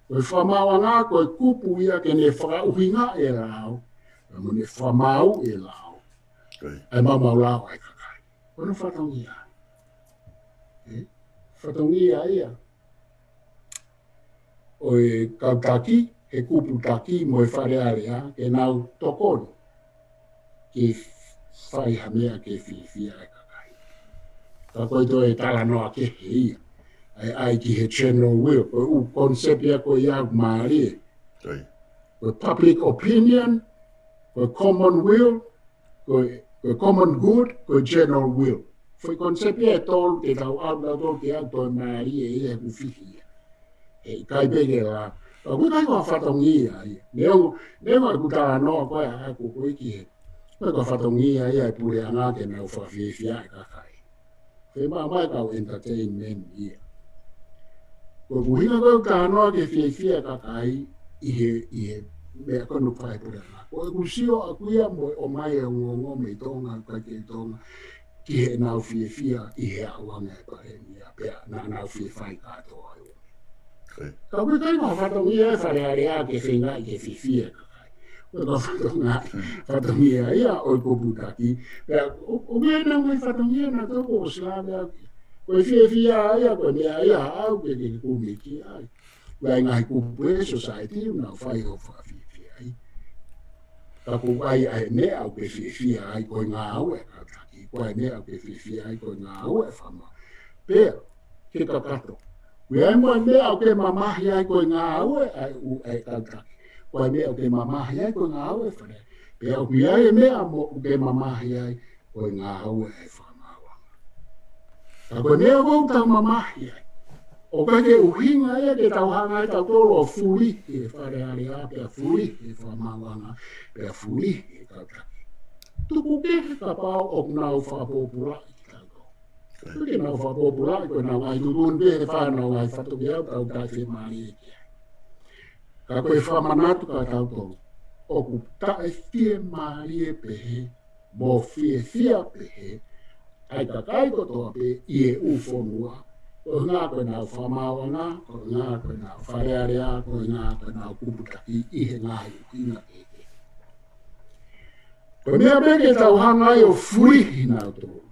Ko e fakamaauʻanga ko e kupu ia ke ne fakaʻuhingaʻi e lao, mo ne fakamaauʻi e lao. ʻA e maumau lao ʻa e kakai. Ko hono fatongia. ʻE? Fatongia ia ʻo e kau taki, he kupu taki mo e Fale Alea, ke nau tokoni ke fai ha meʻa ke fiefia e kakai. Ka ko e toe talanoa kehe ia. ʻA e ʻai ki he general will, ko e ʻū concept ia ko ia mālie. Ko e public opinion, ko e common will, ko e, ko e common good, ko e general will. Foʻi concept ia ʻe tolu, ke tau ʻalu, tau tolu, ke ʻalu, toe mālie ia ʻoku fihi ia. ʻE ʻikai pē ke la. Ka ʻoku ʻikai ko ha fatongia ia. Neongo, neongo ʻeku talanoa ko ē ʻaʻaku ko ē ki he, ʻoku ʻikai ko ha fatongia ia e puleʻanga ke nau fakafiefia e kakai. Ke maʻu mai e kau entertainment ia. Ko e ʻuhinga ko ē ʻoku talanoa ke fiefia e kakai ʻi he, ʻi he meʻa ko ē ʻoku fai ʻe he puleʻanga. Ko ʻeku sio ʻaʻaku ia mo e ʻomai e ongoongo mei Tonga, kakai kei Tonga, ki heʻenau fiefia ʻi he ʻauʻanga e palēmia, pea naʻa nau fie fai kātoa ai. Ka ʻoku ʻikai ko ha fatongia e Fale Alea ke feingaʻi ke fiefia e kakai. Ko e fatongia, fatongia ia ʻo e kupu taki. Pea ʻo, ʻoku ʻi ai e ngaahi fatongia naʻa tau ʻosi lave ʻaki. Ko e fiefia ia, ko e meʻa ia ʻaʻau ke, ke kumi ki ai. Ko e ngaahi kupu e society ʻoku nau fai ʻo fakafiefia ai. Ka ʻoku ʻi ai e meʻa ʻoku ke fiefia ai, ko e ngāue e kau taki. Ko e meʻa ʻoku ke fiefia ai, ko e ngāue e fakamaau. Pea, ke kakato. Ko e meʻa ʻoku ke mamahi ai, ko e ngāue ʻa e ʻū, ʻa e kau taki. Ko e meʻa ʻoku ke mamahi ai, ko e ngāue e Fale. Pea ʻoku ʻi ai e meʻa mo ʻoku ke mamahi ai, ko e ngāue e fakamaauʻanga. Ka ko e meʻa ʻoku tau mamahi ai, ʻoku ʻikai ke ʻuhinga ia ke tau hanga ʻe tautolu ʻo fulihi e Fale Alea, pea fulihi e fakamaauʻanga, pea fulihi e kau taki. Tuku kehe kapau ʻoku nau fakapōpulaʻi kitautolu. Tuku ke nau fakapōpulaʻi, ko ʻenau ngaahi tuʻutuʻuni pē he fānau ngaahi fatongia ʻoku tau taʻefiemālie ki ai. Ka ko e fakamanatu kia tautolu, ʻoku taʻefiemālie pehē, mo fiefia pehē ʻa e kakai kotoa pē ʻi he ʻū fonua, ko e ʻuhinga ko ʻenau fakamaauʻanga, ko e ʻuhinga ko ʻenau Fale Alea, ko e ʻuhinga ko ʻenau kupu taki ʻi he ngaahi ʻuhinga kehekehe. Ko e meʻa pē ke tau hanga ai ʻo fulihi nautolu.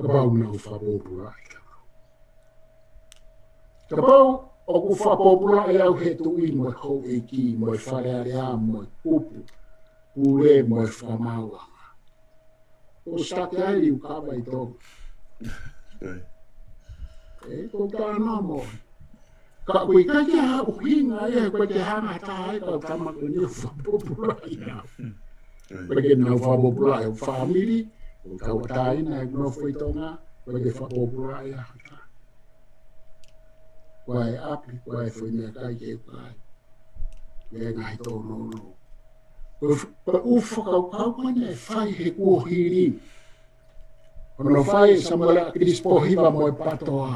Kapau naʻa ku fakapōpulaʻi. Kapau ʻoku fakapōpulaʻi au he tuʻi mo e houʻeiki, mo e Fale Alea, mo e kupu pule, mo e fakamaauʻanga. ʻO start ai liukava ʻi Tonga. ʻE, ko tana mo. Ka ʻoku ʻikai ke ha ʻuhinga ia, ʻoku ʻikai ke hanga ha taha ia, ka ʻoku tama ko eni ʻoku fakapōpulaʻi au. ʻOku ʻikai ke nau fakapōpulaʻi ʻeku fāmili, ʻoku tauʻatāina ʻeku nofo ʻi Tonga, ʻoku ʻikai ke fakapōpulaʻi au ha taha. Ko e ʻapi, ko e foʻi meʻakai ke u kai. Meʻa ngaahi tōnounou. Ko e f-, ko e ʻū fakakaukau ko eni ʻe fai he kuohili. Hono fai ʻe Samuela ʻAkilisi Pōhiva mo e PTOA.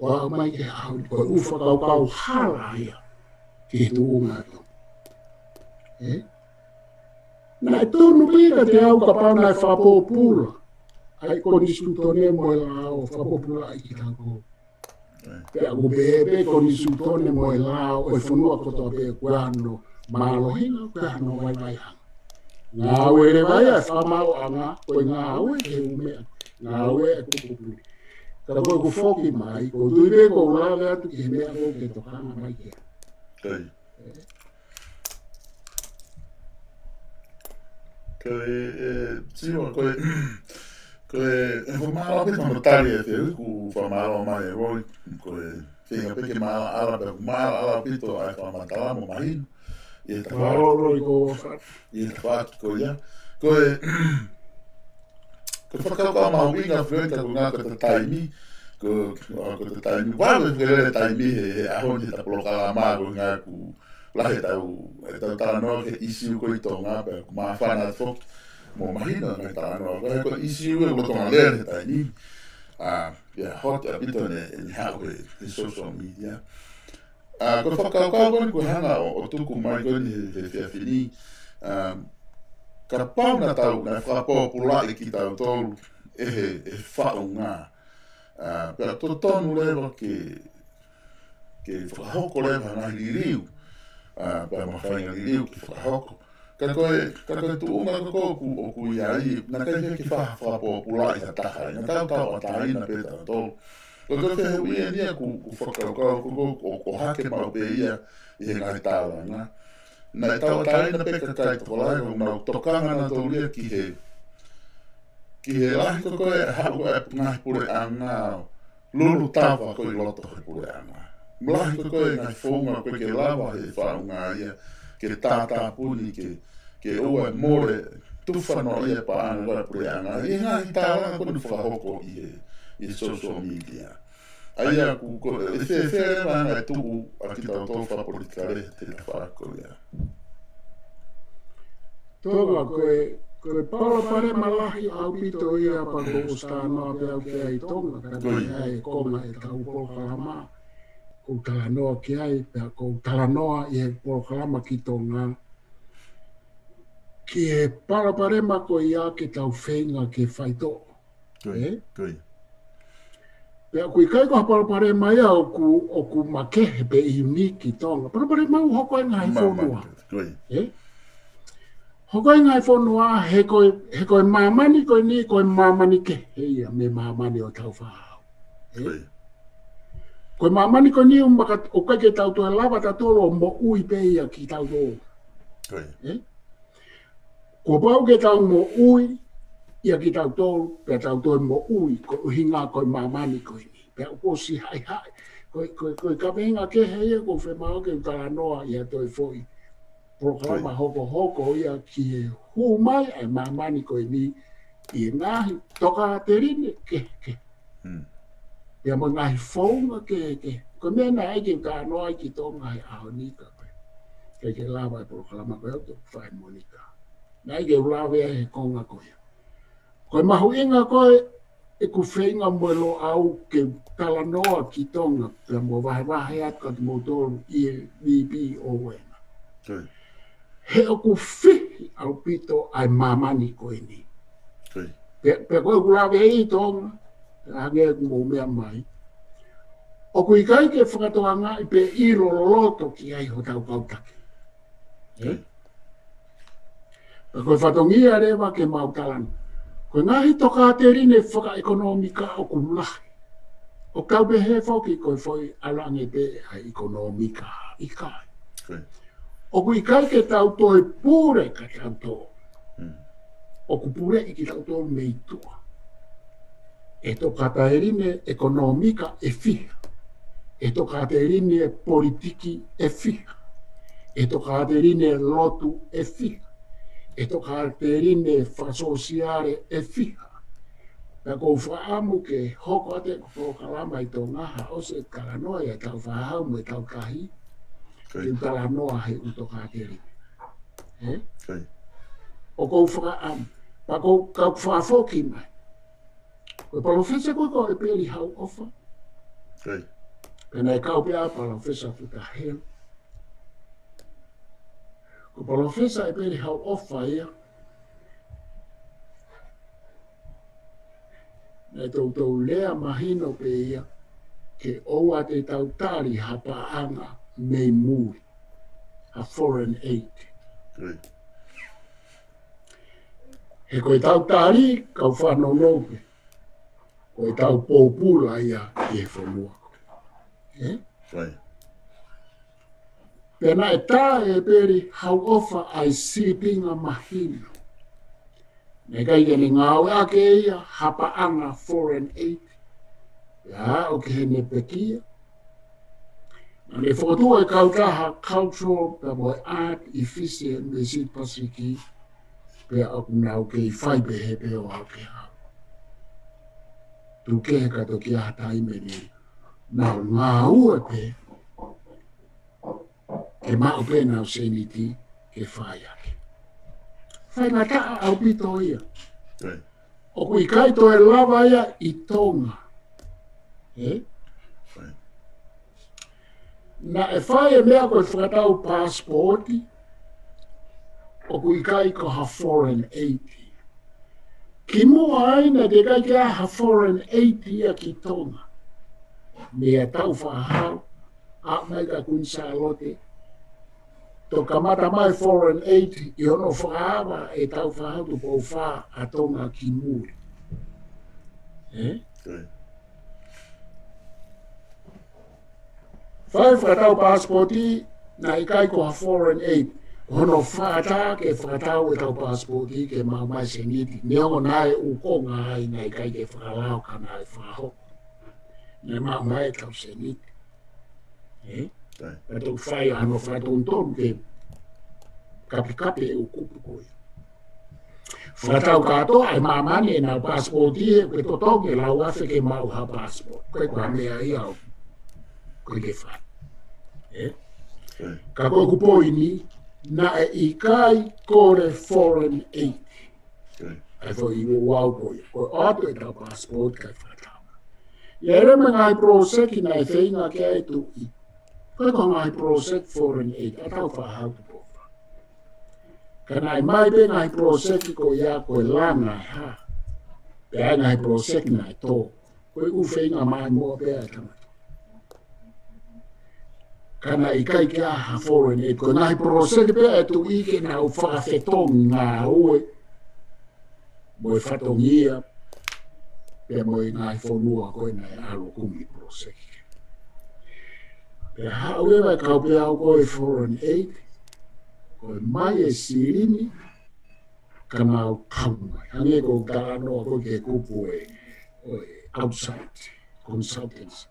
ʻO aʻu mai ki he ʻaho ni, ko e ʻū fakakaukau hala ia ki he tuʻunga ʻo Tonga. ʻE? Naʻe tonu pē kiate au kapau naʻe fakapōpula ʻa e konisitūtone mo e lao, fakapōpulaʻi kitautolu. Pea ʻoku pehē pē konisitūtone mo e lao ʻo e fonua kotoa pē ʻoku ʻi ai hano mālohinga, ʻoku ʻi ai hano vaivaiʻanga. Ngāue leva ia ʻa e fakamaauʻanga, ko e ngāue he ʻū meʻa, ngāue ʻa e kupu pule. Ka ko ʻeku foki mai, ʻoku ou tui pē ʻoku ou lave atu ki he meʻa ʻoku ke tokanga mai ki ai. Ko e, ʻe, Siua, ko e, ko e, ʻe fakamālō pē hono tali ʻeku fehuʻi, ʻoku fakamālō mai ʻe Roy, ko e, feinga pē ke maʻalaʻala, pea ʻoku maʻalaʻala ʻaupito ʻa e fakamatala mo mahino. ʻI he tafaʻaki, Mālō Roy, ko fa- ʻi he tafaʻaki ko ia. Ko e, ko e fakakaukau mahuʻinga, Floyd, ka ko e ʻuhinga ko e taimi, ko, ko, ko e taimi, ʻoku ou fakalele taimi he, he ʻaho ni he ʻeta polokalama, ko e ʻuhinga ʻoku lahi ʻetau, ʻetau talanoa ki he ʻīsiu ko ē ʻi Tonga, pea ʻoku māfana atu foki mo mahino ʻa e talanoa, ko e, ko e ʻīsiu ʻoku lolotonga lele he taimi ni. ʻA, ʻoku hot ʻaupito ʻene, ʻene haʻu he, he social media. ʻA, ko e fakakaukau ko eni ʻoku ou hanga ʻo, ʻo tuku mai ko eni he, he efiafi ni. ʻA, kapau naʻa tau, naʻe fakapōpulaʻi kitautolu ʻe he, ʻe he faʻunga. ʻA, pea totonu leva ke, ke fakahoko leva ha ngaahi liliu. ʻA, pea mo ha faʻahinga liliu ke fakahoko. Ka ko e, ka ko e tuʻunga ko ē ʻoku, ʻoku ʻi ai, naʻe ʻikai ke fa-, fakapōpulaʻi ha taha ia. Naʻa tau tauʻatāina pē tautolu. Ko e, ko e fehuʻi eni ia ʻoku, ʻoku ou fakakaukau ko ē ʻoku, ʻoku hake maʻu pē ia ʻi he ngaahi tālanga. Naʻe tauʻatāina pē kakai tokolahi, ʻoku nau tokanga nautolu ia ki he, ki he lahi ko ē ʻa e haʻu ʻa e ngaahi puleʻanga ʻo lulu tava ko ē ʻi loto he puleʻanga. Lahi ko ē ngaahi founga ʻoku ʻikai ke lava he faʻunga ia ke tātāpuni, ke, ke ʻoua ʻe mole, tufa noaʻia paʻanga ʻa e puleʻanga. ʻI he ngaahi tālanga ko eni fakahoko ʻi he, ʻi he social media. ʻA ia ʻoku, ko e fēfē leva ʻa e tuʻu ʻa kitautolu fakapolitikale he tafaʻaki ko ia. Tonga, ko e, ko e palopalema lahi ʻaupito ia pea ʻoku ou ʻosi talanoa pē au ki ai ʻi Tonga, ka Ko ia. ʻi ai e konga ʻetau polokalama, ʻoku ou talanoa ki ai, pea ʻoku ou talanoa ʻi he polokalama ki Tonga. Ki he palopalema ko ia ke tau feinga ke faitoʻo. Ko ia, ʻE? ko ia. Pea ʻoku ʻikai ko ha palopalema ia ʻoku, ʻoku makehe pe ʻiuniki ʻi Tonga. Palopalema ʻoku hoko ʻi he ngaahi Ma-, fonua. ma-, ko ia. ʻE? Hoko ʻi he ngaahi fonua, he ko e, he ko e māmani ko eni, ko e māmani kehe ia mei he māmani ʻo e tau fāʻau. ʻE? Ko ia. Ko e māmani ko eni ʻoku maka-, ʻoku ʻikai ke tau toe lava tautolu ʻo moʻui pē ia kitautolu. Ko ia. ʻE? Kuo pau ke tau moʻui ia kitautolu, pea tau toe moʻui, ko e ʻuhinga ko e māmani ko eni. Pea ʻoku ʻosi haʻihaʻi, ko e, ko e, ko e kaveinga kehe ia ʻoku ou fiemaʻu ke u talanoa ia ʻi ha toe foʻi polokalama Ko ia. hokohoko ia ki he hū mai ʻa e māmani ko eni ʻi he ngaahi tokāteline kehekehe. Hmm. Pea mo e ngaahi founga kehekehe. Ko e meʻa naʻe ʻai ke u talanoa ai ki Tonga he ʻaho ni ka ko e ʻikai ke lava e polokalama ko ē ʻo ke fai Monica. Naʻe ʻai ke u lave ai he konga ko ia. Ko e mahuʻinga ko ē ʻeku feinga mo e Loʻau ke u talanoa ki Tonga, pea mo vahevahe atu kiate kimoutolu ʻi he V P ʻo ena. Ko ia. He ʻoku fihi ʻaupito ʻa e māmani ko eni. Ko ia. Pea, pea ko ʻeku lave ʻi Tonga, hangē ʻoku mou meʻa mai. ʻOku ʻikai ke fakatokangaʻi pe ʻilo loloto ki ai hotau kau taki. ʻE? Ko ia. Pea ko e fatongia leva ke mau talanoa. Ko e ngaahi tokāteline fakaʻekonōmika ʻoku lahi. ʻOku tau pehē foki ko e foʻi ʻalu ange pē ʻa e ʻekonōmika, ʻikai. ʻOku ʻikai ke tau toe pule ka tau tō. ʻOku puleʻi kitautolu mei tuʻa ʻe he tokāteline ʻekonōmika ʻe fiha, ʻe he tokāteline politiki ʻe fiha, ʻe he tokāteline lotu ʻe fiha, ʻe he tokāteline fakasōsiale ʻe fiha. Pea ʻoku ou fakaʻamu ke hoko atu e polokalama ʻi Tonga, ha ʻosi e talanoa ia ʻetau fānau mo ʻetau kahi, ke u talanoa he ʻū tokāteline. ʻOku ou fakaʻamu, pea ʻoku ou kau fakafoki mai. Ko e palōfesa ko ē ko ʻEpeli Hauʻofa. Pea naʻe kau pē ʻa Palōfesa Futa Helu. Ko Palōfesa ʻEpeli Hauʻofa ia, naʻe toutou lea mahino pē ia, ke ʻoua te tau tali ha paʻanga mei muli, ha foreign aid. He ko ʻetau tali, kau fanongo pē, ko ʻetau pōpula ia ki he fonua. Pea naʻe tā ʻe ʻEpeli Hauʻofa ʻa e sīpinga mahino. Naʻe ʻikai ke ne ngāueʻaki ia ha paʻanga foreign aid. Pea aʻu ki heʻene pekia. Naʻe fokotuʻu e kautaha cultural pea mo e art ʻi Fisi mo e Siti Pasifiki. Pea ʻoku nau kei fai pehē pē ʻo aʻu ki he ʻaho. Tuku kehe ka toki ʻi ai ha taimi ni nau ngāue pē ke maʻu pē ʻenau sēniti ke fai ake. Faingataʻa ʻaupito ia. ʻOku ʻikai toe lava ia ʻi Tonga. Naʻe fai e meʻa ko e fakatau pasipoti, ʻoku ʻikai ko ha foreign aid. Kimuʻa ai naʻe ʻikai ke ʻi ai ha foreign aid ia ki Tonga. Meʻatau fānau, aʻu mai kia Kuini Sālote. Toki kamata mai foreign aid ʻi hono fakaava ʻetau fānau tupou fā ʻa Tonga ki muli. Fai fakatau pasipoti, naʻe ʻikai ko ha foreign aid. Ko hono fakaʻatā ke fakatau ʻetau pasipoti ke maʻu mai sēniti. Neongo naʻe ʻū konga ai naʻe ʻikai ke fakalao ka naʻe fakahoko. Naʻe maʻu mai ʻetau sēniti. Pea toki fai hano fakatonutonu ke kapekape e ʻū kupu ko ia. Fakatau kātoa e māmani ʻenau pasipoti he ʻoku totongi e lau afe ke maʻu ha pasipoti. Ko e kua meʻa ia ʻoku ʻikai ke fai. Ka ko ʻeku poini, naʻe ʻikai kole foreign aid. ʻA e foʻi ʻuʻuau ko ia. Ko e ʻoatu ʻetau pasipoti kae fakatau. ʻI ai mo e ngaahi project naʻe feinga ke ʻai tuʻi. Ko e ko e ngaahi project foreign aid, ʻa ʻetau fānau tupou fā. Ka naʻe ʻomai pē ngaahi project ko ia ko e langa e hā. Pea ngaahi project naʻe tō. Ko e ʻū feinga mai mo pē ʻa e tangata. Ka naʻe ʻikai ke ʻi ai ha foreign aid. Ko e ngaahi project pē ʻa e tuʻi ke nau fakafetongi ngāue. Mo e fatongia, pea mo e ngaahi fonua ko ē naʻe ʻalu kumi project. Pea haʻu leva e kau pē au ko e foreign aid, ko e mai e silini, ka nau kau mai. Hangē ko e talanoa ko ē ki he kupu ē, ʻo e outside consultants.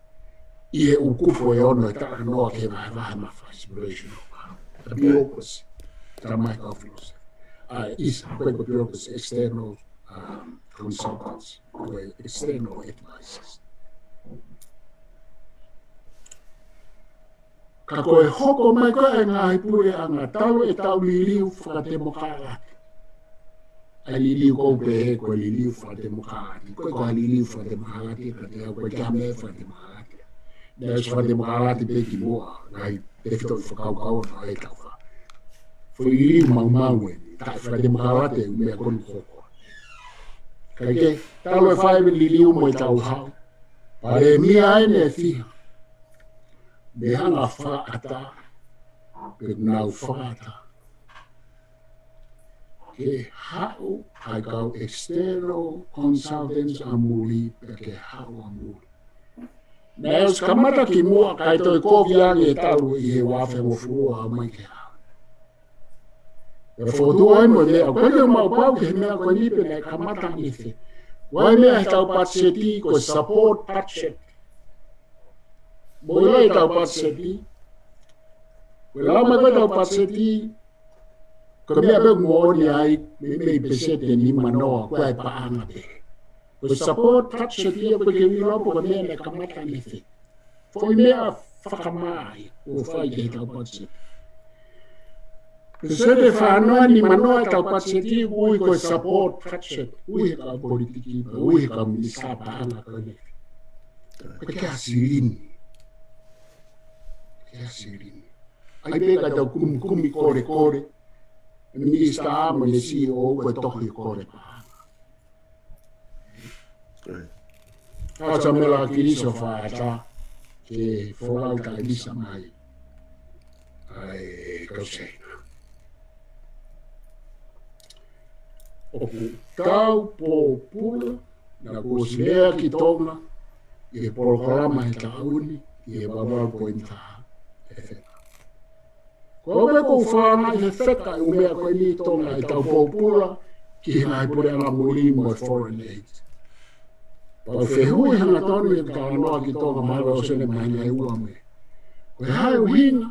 ʻI he ʻū kupu ʻe ono ʻe talanoa ki he vahevahe mafai, separation of power. The bureaucracy, the microcracy. ʻA e ʻisa, ko e bureaucracy, external, um, consultants, ko e external advisors. Ka ko e hoko mai ko ē ʻa e ngaahi puleʻanga talu ʻetau liliu fakatemokalati. ʻA e liliu ko ē pehē ko e liliu fakatemokalati. Ko e ko e liliu fakatemokalati, ka te au ko e kiame fakatemokalati. Naʻe ʻosi fakatemokalati pē kimuʻa, ngaahi tefitoʻi fakakaukau ʻo e tau fā. Foʻi liliu maumau eni, taʻefakatemokalati e meʻa ko eni hoko. Ka ke, talu e fai e liliu mo e tau hau. Palēmia ʻeni ʻe fiha. Mei he anga fakaʻatā, pe nau fakaʻatā. ke haʻu ʻa e kau external consultants ʻa muli pea ke haʻu ʻa muli. Naʻe ʻosi kamata kimuʻa kae toe kovi ange ʻe talu ʻi he ua afe hongofulu ʻo aʻu mai ki he ʻaho ni. Pea fokotuʻu ai mo e meʻa, ʻoku ʻikai ke u maʻu pau ki he meʻa ko eni pe naʻe kamata ʻanefē. ʻOku ʻi ai e meʻa he tau patiseti ko e support budget. Mou ʻilo e tau patiseti. Ko e lau mai ko e tau patiseti, ko e meʻa pē ʻoku moʻoni ai, meimei peseti ʻe nimanoa, ko e paʻanga pē. Ko e support budget ia ʻoku ʻikai ke u ʻilo pe ko e meʻa naʻe kamata ʻanefē. Foʻi meʻa fakamā ia ʻoku fai ki he tau patiseti. Peseti ʻe fāngofulu mā noa e tau patiseti ʻoku ui ko e support budget, ui he kau politiki, ui he kau minisitā paʻanga ko eni. Pea ke ʻasi lini. Pea ke ʻasi lini. ʻAi pē ka tau kumikumi kolekole, e minisitā mo ʻene C E O ko e tohi kole paʻanga. Ka sa mela ki so fata ke folau ka visa mai. ʻAi, kau Siaina. ʻOku tau pōpula, naʻa ku ʻosi lea ki Tonga, ʻi he polokalama he taʻu ni, ʻi he valu poini taha. Ko e meʻa ʻoku ou fakaʻamu ke feka ʻa e meʻa ko eni Tonga ʻi he tau pōpula ki he ngaahi puleʻanga muli mo e foreign aid. Pea u fehuʻi hangatonu ʻi he talanoa ki Tonga mahalo ʻosi ʻene māhina ʻe ua mo e. Ko e hā e ʻuhinga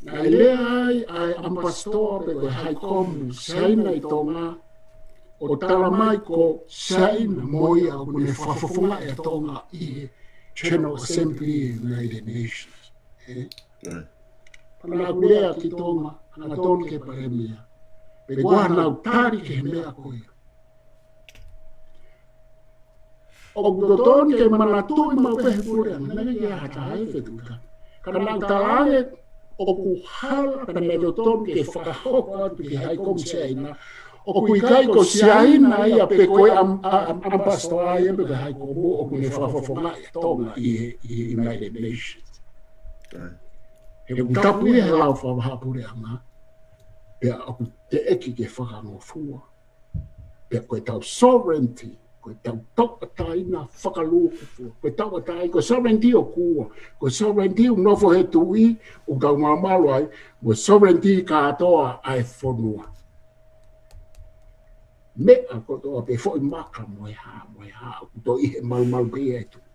naʻe lea ai ʻa e ʻamipasitoa pe ko e haikomu Siaina ʻi Tonga ʻo tala mai ko Siaina mo ia ʻoku ne fakafofongaʻi ʻa Tonga ʻi he General Assembly United Nations. ʻE? Pea naʻa ku lea ki Tonga, hangatonu ki he palēmia. Pe ko e hā ʻenau tali ki he meʻa ko ia. ʻOku totonu ke manatuʻi maʻu pē he puleʻanga, naʻe ʻikai ke ʻi ai ha taha ʻe fetuʻutaki. Ka naʻa ku talaange ʻoku hala, ka naʻe totonu ke fakahoko atu ki he haikomu Siaina. ʻOku ʻikai ko Siaina ia pe ko e ʻam-, ʻa-, ʻam-, ʻamipasitoa ia pe ko e haikomu ʻoku ne fakafofongaʻi ʻa Tonga ʻi he, ʻi he United Nations. He ʻoku tapu ia he lao fakavahaʻapuleʻanga. Pea ʻoku teʻeki ke fakangofua. Pea ko e tau sovereignty, ko e tau tauʻatāina fakalūkufua. Ko e tauʻatāina, ko e sovereignty ʻoku ua. Ko e sovereignty ʻoku nofo he tuʻi, ʻoku tau malumalu ai, mo e sovereignty kātoa ʻa e fonua. Meʻa kotoa pē foʻi maka mo e hā, mo e hā, ʻoku toe ʻi he malumalu pē ia ʻa e tuʻi.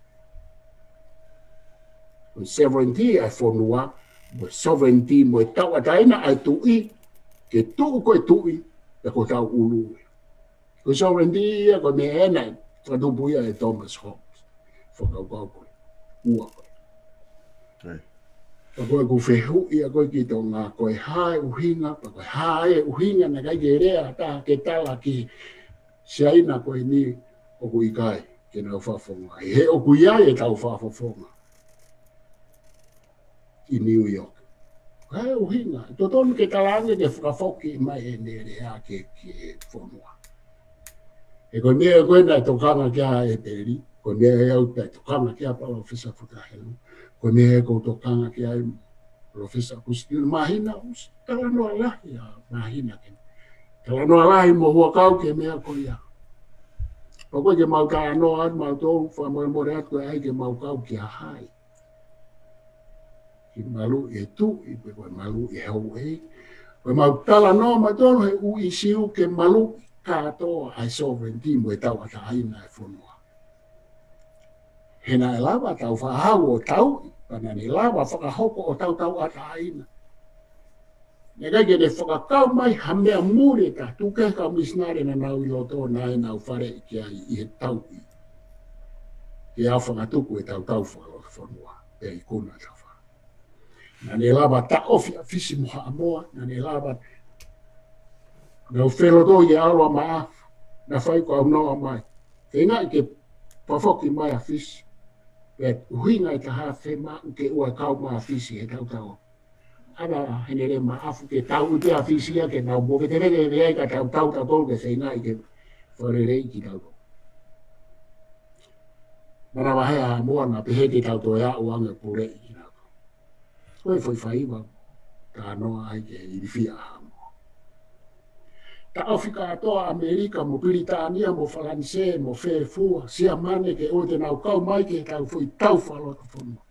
Ko e sovereignty ʻa e fonua, mo e sovereignty mo e tauʻatāina ʻa e tuʻi, ke tuʻu ko e tuʻi, pea ko hotau ʻulu. Ko e sovereignty ia ko e meʻa ena ʻe fakatupu ia ʻe Thomas Hobbes. Fakakaukau ko e ua ko ē. Pea ko ʻeku fehuʻi ia ko ē ki Tonga, ko e hā e ʻuhinga, pea ko e hā e ʻuhinga naʻe ʻikai ke lea ha taha ke tala ki Siaina ko eni ʻoku ʻikai ke nau fakafofonga. He ʻoku ʻi ai e tau fakafofonga ʻi New York. Ko e hā e ʻuhinga, totonu ke talaange ke fakafoki mai ʻene lea ki he, ki he fonua. He ko e meʻa ko ē naʻe tokanga ki ai ʻa ʻEpeli, ko e meʻa ia ʻoku tokanga ki ai ʻa Palōfesa Futa Helu, ko e meʻa ia ʻoku tokanga ki ai ʻa Palōfesa Kusitino, māhina ʻosi, talanoa lahi ʻa māhina ke. Talanoa lahi mo Huʻakau ki he meʻa ko ia. Pea ko e ke mau talanoa atu, mau tau fakamolemole atu ʻe ʻai ke mau kau ki ha hai. Ke maluʻi e tuʻi, pe ko e maluʻi e houʻeiki. Ko e mau talanoa mautolu he ʻū ʻīsiu ke maluʻi kātoa ʻa e sovereignty mo e tauʻatāina ʻa e fonua. He naʻe lava tau fakahau ʻo tauʻi, pea naʻa ne lava fakahoko ʻo tau tauʻatāina. Naʻe ʻikai ke ne fakakau mai ha meʻa muli ʻe taha, tuku kehe kau misinale naʻa nau ʻi loto naʻa nau faleʻi ki ai ʻi he tauʻi. Ke au fakatuku e tau tau fakalotofonua, pea ikuna tau fa. Naʻa ne lava taʻofi ʻa Fisi mo Haʻamoa, naʻa ne lava nau feloto ʻi ʻAlo ʻa Maʻafu, naʻa fai ko au noa mai. Feingaʻi ke fakafoki mai ʻa Fisi. Pea ʻuhinga ʻe taha femaʻu ke ʻoua ʻe kau mai ʻa Fisi he tau tau. ʻAna hene le Maʻafu ke tau ʻi pea Fisi ia ke nau mo ke tele ke veai ka tau tau tau tolu ke feingaʻi ke fakalelei kitautolu. Mana vahe ʻa Haʻamoa naʻa pehē ke tau toe aʻu ange puleʻi kinautolu. Ko e foʻi faiva, talanoa ai ke ilifia ʻa Haʻamoa. taʻofi kātoa ʻAmelika mo Pilitānia mo Falanisē mo fē fua, Siamane ke ʻoua te nau kau mai ke tau foʻi tau falotofonua.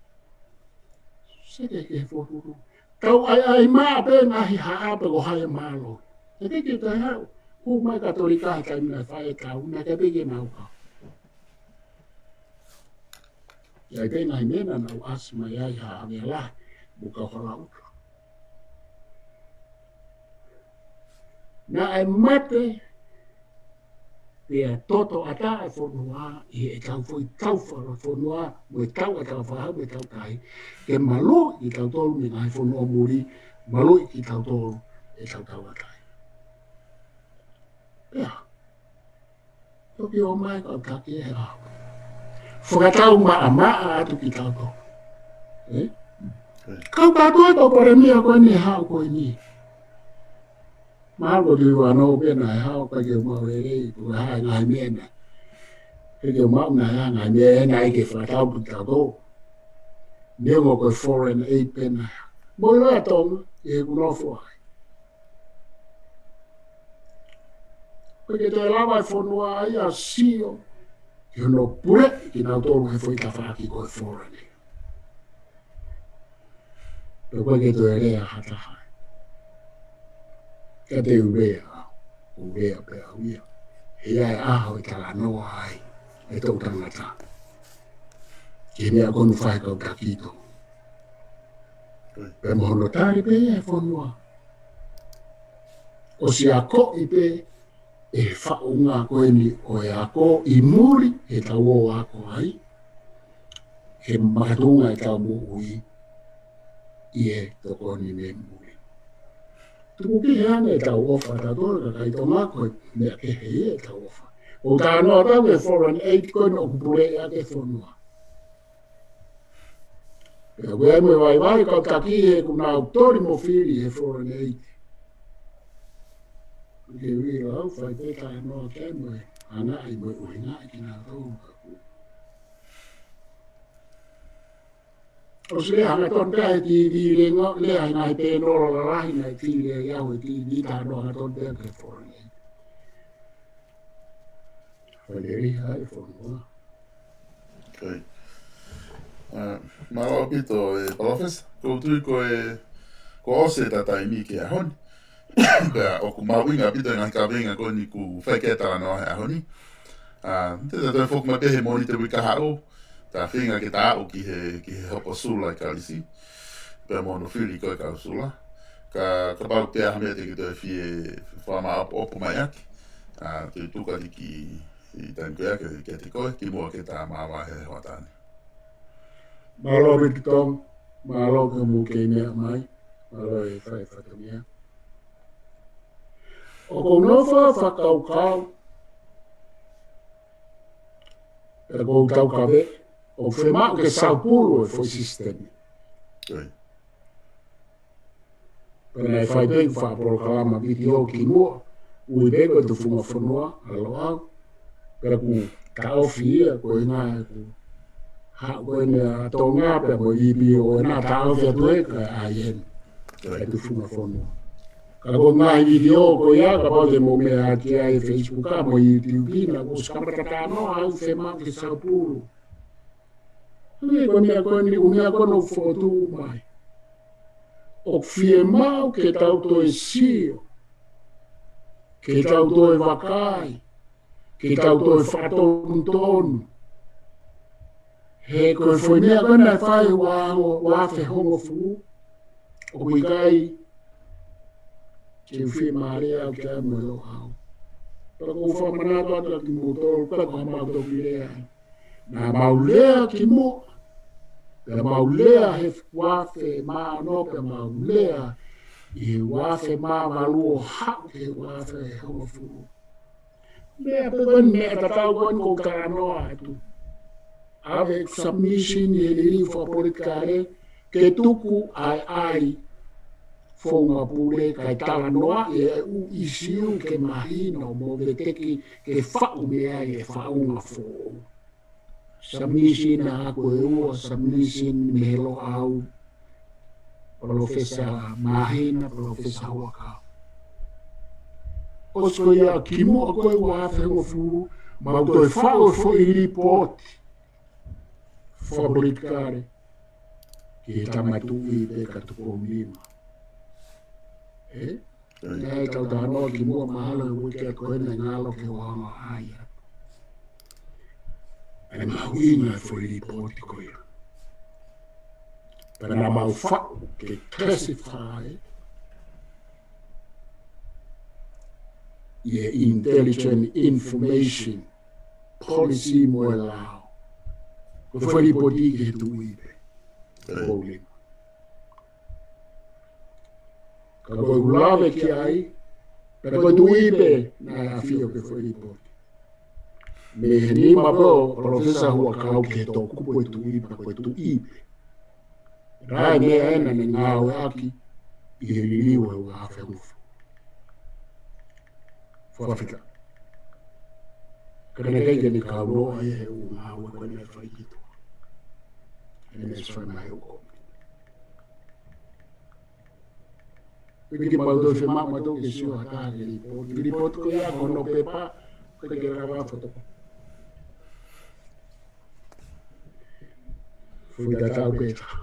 Seke ke fotu. Tau ʻai ʻai maʻa pē ngaahi haʻa pe ko hai e mālō. He ke ke tai hau. Hū mai Katolika he taimi naʻe fai e tau, naʻe ke pē ke nau kau. ʻI ai pē ngaahi meʻa naʻa nau ʻasi mai ai ha ʻave lahi, mo kau hala uta. Naʻe mate, pea toto ʻatā e fonua, ʻi heʻetau foʻi tau falotofonua, mo e tau ʻatā fahau, mo e tau tai, ke maluʻi kitautolu mei he ngaahi fonua muli, maluʻi kitautolu ʻe tau tauʻatāina. Pea, toki ō mai kau taki ʻe he ʻaho. Fakatau maʻamaʻa atu kitautolu. Eh? Kau kātoa e kau palēmia ko eni he ʻaho ko eni. Mahalo ko e ua noa pē naʻe hao ka ke mau lelei, ko e hā e ngaahi meʻa na. Ke ke mau na e ngaahi meʻa na ʻi he fakatau pē kitautolu. Neongo ko e foreign aid pē na. Mo ʻilo ʻa Tonga, ʻi heʻeku nofo ai. Ko e ke toe lava e fonua ai ʻo sio, ke hono puleʻi kinautolu he foʻi tafaʻaki ko e foreign aid. Pea ko e ke toe lea ha taha. Ka te u lea, u lea pē au ia. He ʻe ʻi ai e ʻaho ʻe talanoa ai e toʻu tangata. Ke meʻa ko eni fai kau taki to. Pea mo hono tali pē e fonua. ʻOsi akoʻi pē e faʻunga ko eni ʻo e ako ʻi muli he tau ō ako ai, he makatuʻunga e tau moʻui ʻi he tokoni mei muli. Tuku kehe ange e tau ʻofa kitautolu kakai Tonga ko e meʻa kehe ia e tau ʻofa. ʻOku talanoa atu ki he foreign aid ko eni ʻoku puleʻi ʻaki e fonua. Pea ko e ʻai mo e vaivai kau taki he ʻoku nau toli mo fili he foreign aid. Ke ui lau fai pē talanoa ki ai mo e ʻangaʻi mo e ʻuhingaʻi kinautolu ka ku. ʻOsi lea hangatonu pē he TV lengo, lea he ngaahi pēnolo lalahi ngaahi TV ia he TV talanoa hangatonu pē ki he foreign aid. Fai lelei ai e fonua. Okay. Ah, mālō ʻaupito e Palōfesa, ʻoku ou tui ko e, kuo ʻosi ʻeta taimi ki he ʻaho ni. Pea ʻoku mahuʻinga ʻaupito e ngaahi kaveinga ko eni kuo fai ki ai e talanoa he ʻaho ni. Ah, te ta toe foki mai pē he Mōnite uike kahaʻu, ta feinga ke ta aʻu ki he, ki he hopo sula ʻi Kalisi. Pea mo hono fili ko e kau sula. Ka, kapau ʻoku ʻi ai ha meʻa te ke toe fie fakamaʻopoʻopo mai ʻaki. Ah, te u tuku atu ki he taimi ko ia ke, kiate koe, kimuʻa ke ta māvae he hoʻatā ni. Mālō ʻaupito Tom, mālō ki hoʻomo kei meʻa mai, mālō e fai fatongia. ʻOku ou nofo ʻo fakakaukau, pea ʻoku ou taukaveʻi, ʻoku fiemaʻu ke saupulu e foʻi sisitemi. Oi. Pea naʻe fai pē ʻeku faʻa polokalama vitiō kimuʻa, ui pē ko e Tufunga Fonua, ʻa Loʻau. Pea ʻoku taʻofi ia, ko e ngaahi ʻeku haʻu ko eni ʻa Tonga, pea mo e VPO ʻena taʻofi atu ē ka ʻai eni. Ko e Tufunga Fonua. Ka ko e ngaahi vitiō ko ia, kapau te mou meʻa ki ai he Facebook ʻa mo e YouTube, naʻá ku ʻosi kamata talanoa, ʻoku fiemaʻu ke saupulu. Hangē ko e meʻa ko eni, ʻū meʻa ko eni ʻoku fokotuʻu mai. ʻOku fiemaʻu ke tau toe sio, ke tau toe vakai, ke tau toe fakatonutonu. He ko e foʻi meʻa ko ena naʻe fai ua, ua afe hongofulu, ʻoku ʻikai ke u fiemālie au ki ai mo e Loʻau. Pea ʻoku ou fakamanatu atu kiate kimoutolu, pea ko e hā ʻemau toki lea ai. Naʻa mau lea kimuʻa, pea mau lea he ua afe mā ono, pea mau lea ʻi he ua afe mā valu ʻo haʻu ki he ua afe hongofulu. Meʻa pē ko eni, meʻa tatau ko eni ʻoku ou talanoa atu. ʻAve ʻeku submission ʻi he liliu fakapolitikale, ke tuku ʻa e ʻai founga pule kae talanoaʻi e ʻū ʻisiū ke mahino mo veteki ke faʻu mei ai e faʻunga foʻou. Submission ʻaʻaku ʻe ua, submission mei he Loʻau, Palōfesa Māhina, Palōfesa Huʻakau. ʻOsi ko ia kimuʻa ko e ua afe hongofulu, mau toe faʻu e foʻi lipooti fakapolitikale ki he Tama Tuʻi pē ka Tupou Nima. Ē? Naʻe tau talanoa kimuʻa mahalo he uike ko ē naʻe ngalo ke u hanga ʻo ʻai atu ʻa e mahuʻinga e foʻi lipooti ko ia. Pea naʻa mau faʻu ke classify ʻi he intelligent information policy mo e lao. Ko e foʻi lipooti ki he Tuʻi pē. Tupou Nima. Ka ko e ʻuhinga ki ai, pea ko e Tuʻi pē naʻe ʻafio ki he foʻi lipooti. Mei he nima pē ʻo Palōfesa Huʻakau ki he toʻukupu e Tuʻi pē, ko e Tuʻi pē. Naʻe meʻa ena naʻe ngāueʻaki ʻi he liliu ʻe ua afe hongofulu. Fakafetaʻi. Ka naʻe ʻikai ke ne kau noa ia he ʻū ngāue ko ē naʻe fai ki tuʻa. He naʻe ʻosi fai mai he ʻū kōmiti. Pea ke mau toe fiemaʻu mautolu ke sio ha taha ki he lipooti. Lipooti ko ia ko hono pepa, ʻoku ʻikai ke lava foto. Fuʻu tatau pē taha.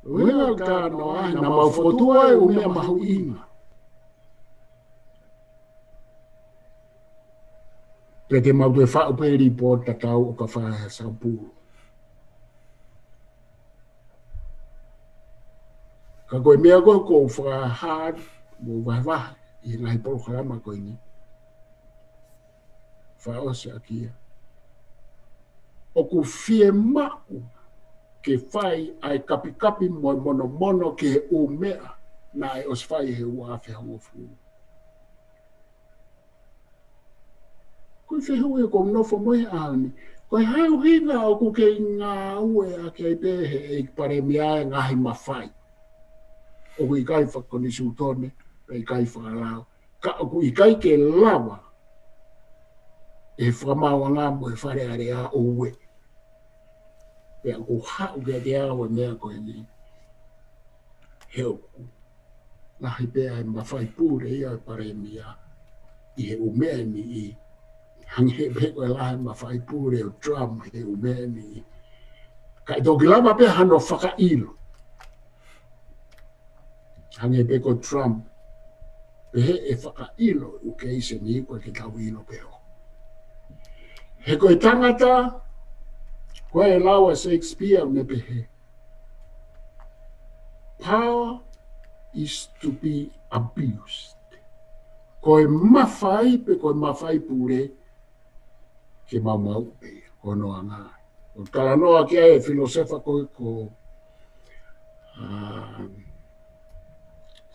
Uhinga ʻoku talanoa ai, naʻa mau fokotuʻu ai ʻū meʻa mahuʻinga. Pea te mau toe faʻu pē lipooti tatau ʻo ka fai ha saupulu. Ka ko e meʻa ko ē ʻoku ou fakahā mo vahevahe ʻi he ngaahi polokalama ko eni. Fakaʻosi ʻaki ia. ʻOku fiemaʻu ke fai ʻa e kapikapi mo e monomono ki he ʻū meʻa naʻe ʻosi fai he ua afe hongofulu. Ko e fehuʻi ʻoku ou nofo mo ia he ʻaho ni. Ko e hā e ʻuhinga ʻoku kei ngāue ʻaki ai pē he ʻEiki Palēmia e ngaahi mafai ʻoku ʻikai fakakonisitūtone, pe ʻikai fakalao. Ka ʻoku ʻikai ke lava ʻe he fakamaauʻanga mo e Fale Alea ʻo ue. Pea ʻoku haʻu kiate au e meʻa ko eni. He ʻoku lahi pē ʻa e mafai pule ia ʻo e Palēmia ʻi he ʻū meʻa ni ʻi. Hangē pē ko e lahi mafai pule ʻo Trump he ʻū meʻa ni ʻi. Ka ʻe toki lava pē hano fakaʻilo. Hangē pē ko Trump. Pehē ʻe fakaʻilo ʻū keisi ni ko e ke tau ʻilo pē ʻo. He ko e tangata, ko e lau ʻa Shakespeare ʻoku ne pehē. Power is to be abused. Ko e mafai pe ko e mafai pule ke maumauʻi pē ia, ko hono anga. ʻOku talanoa ki ai e filōsefa ko ē ko, ā,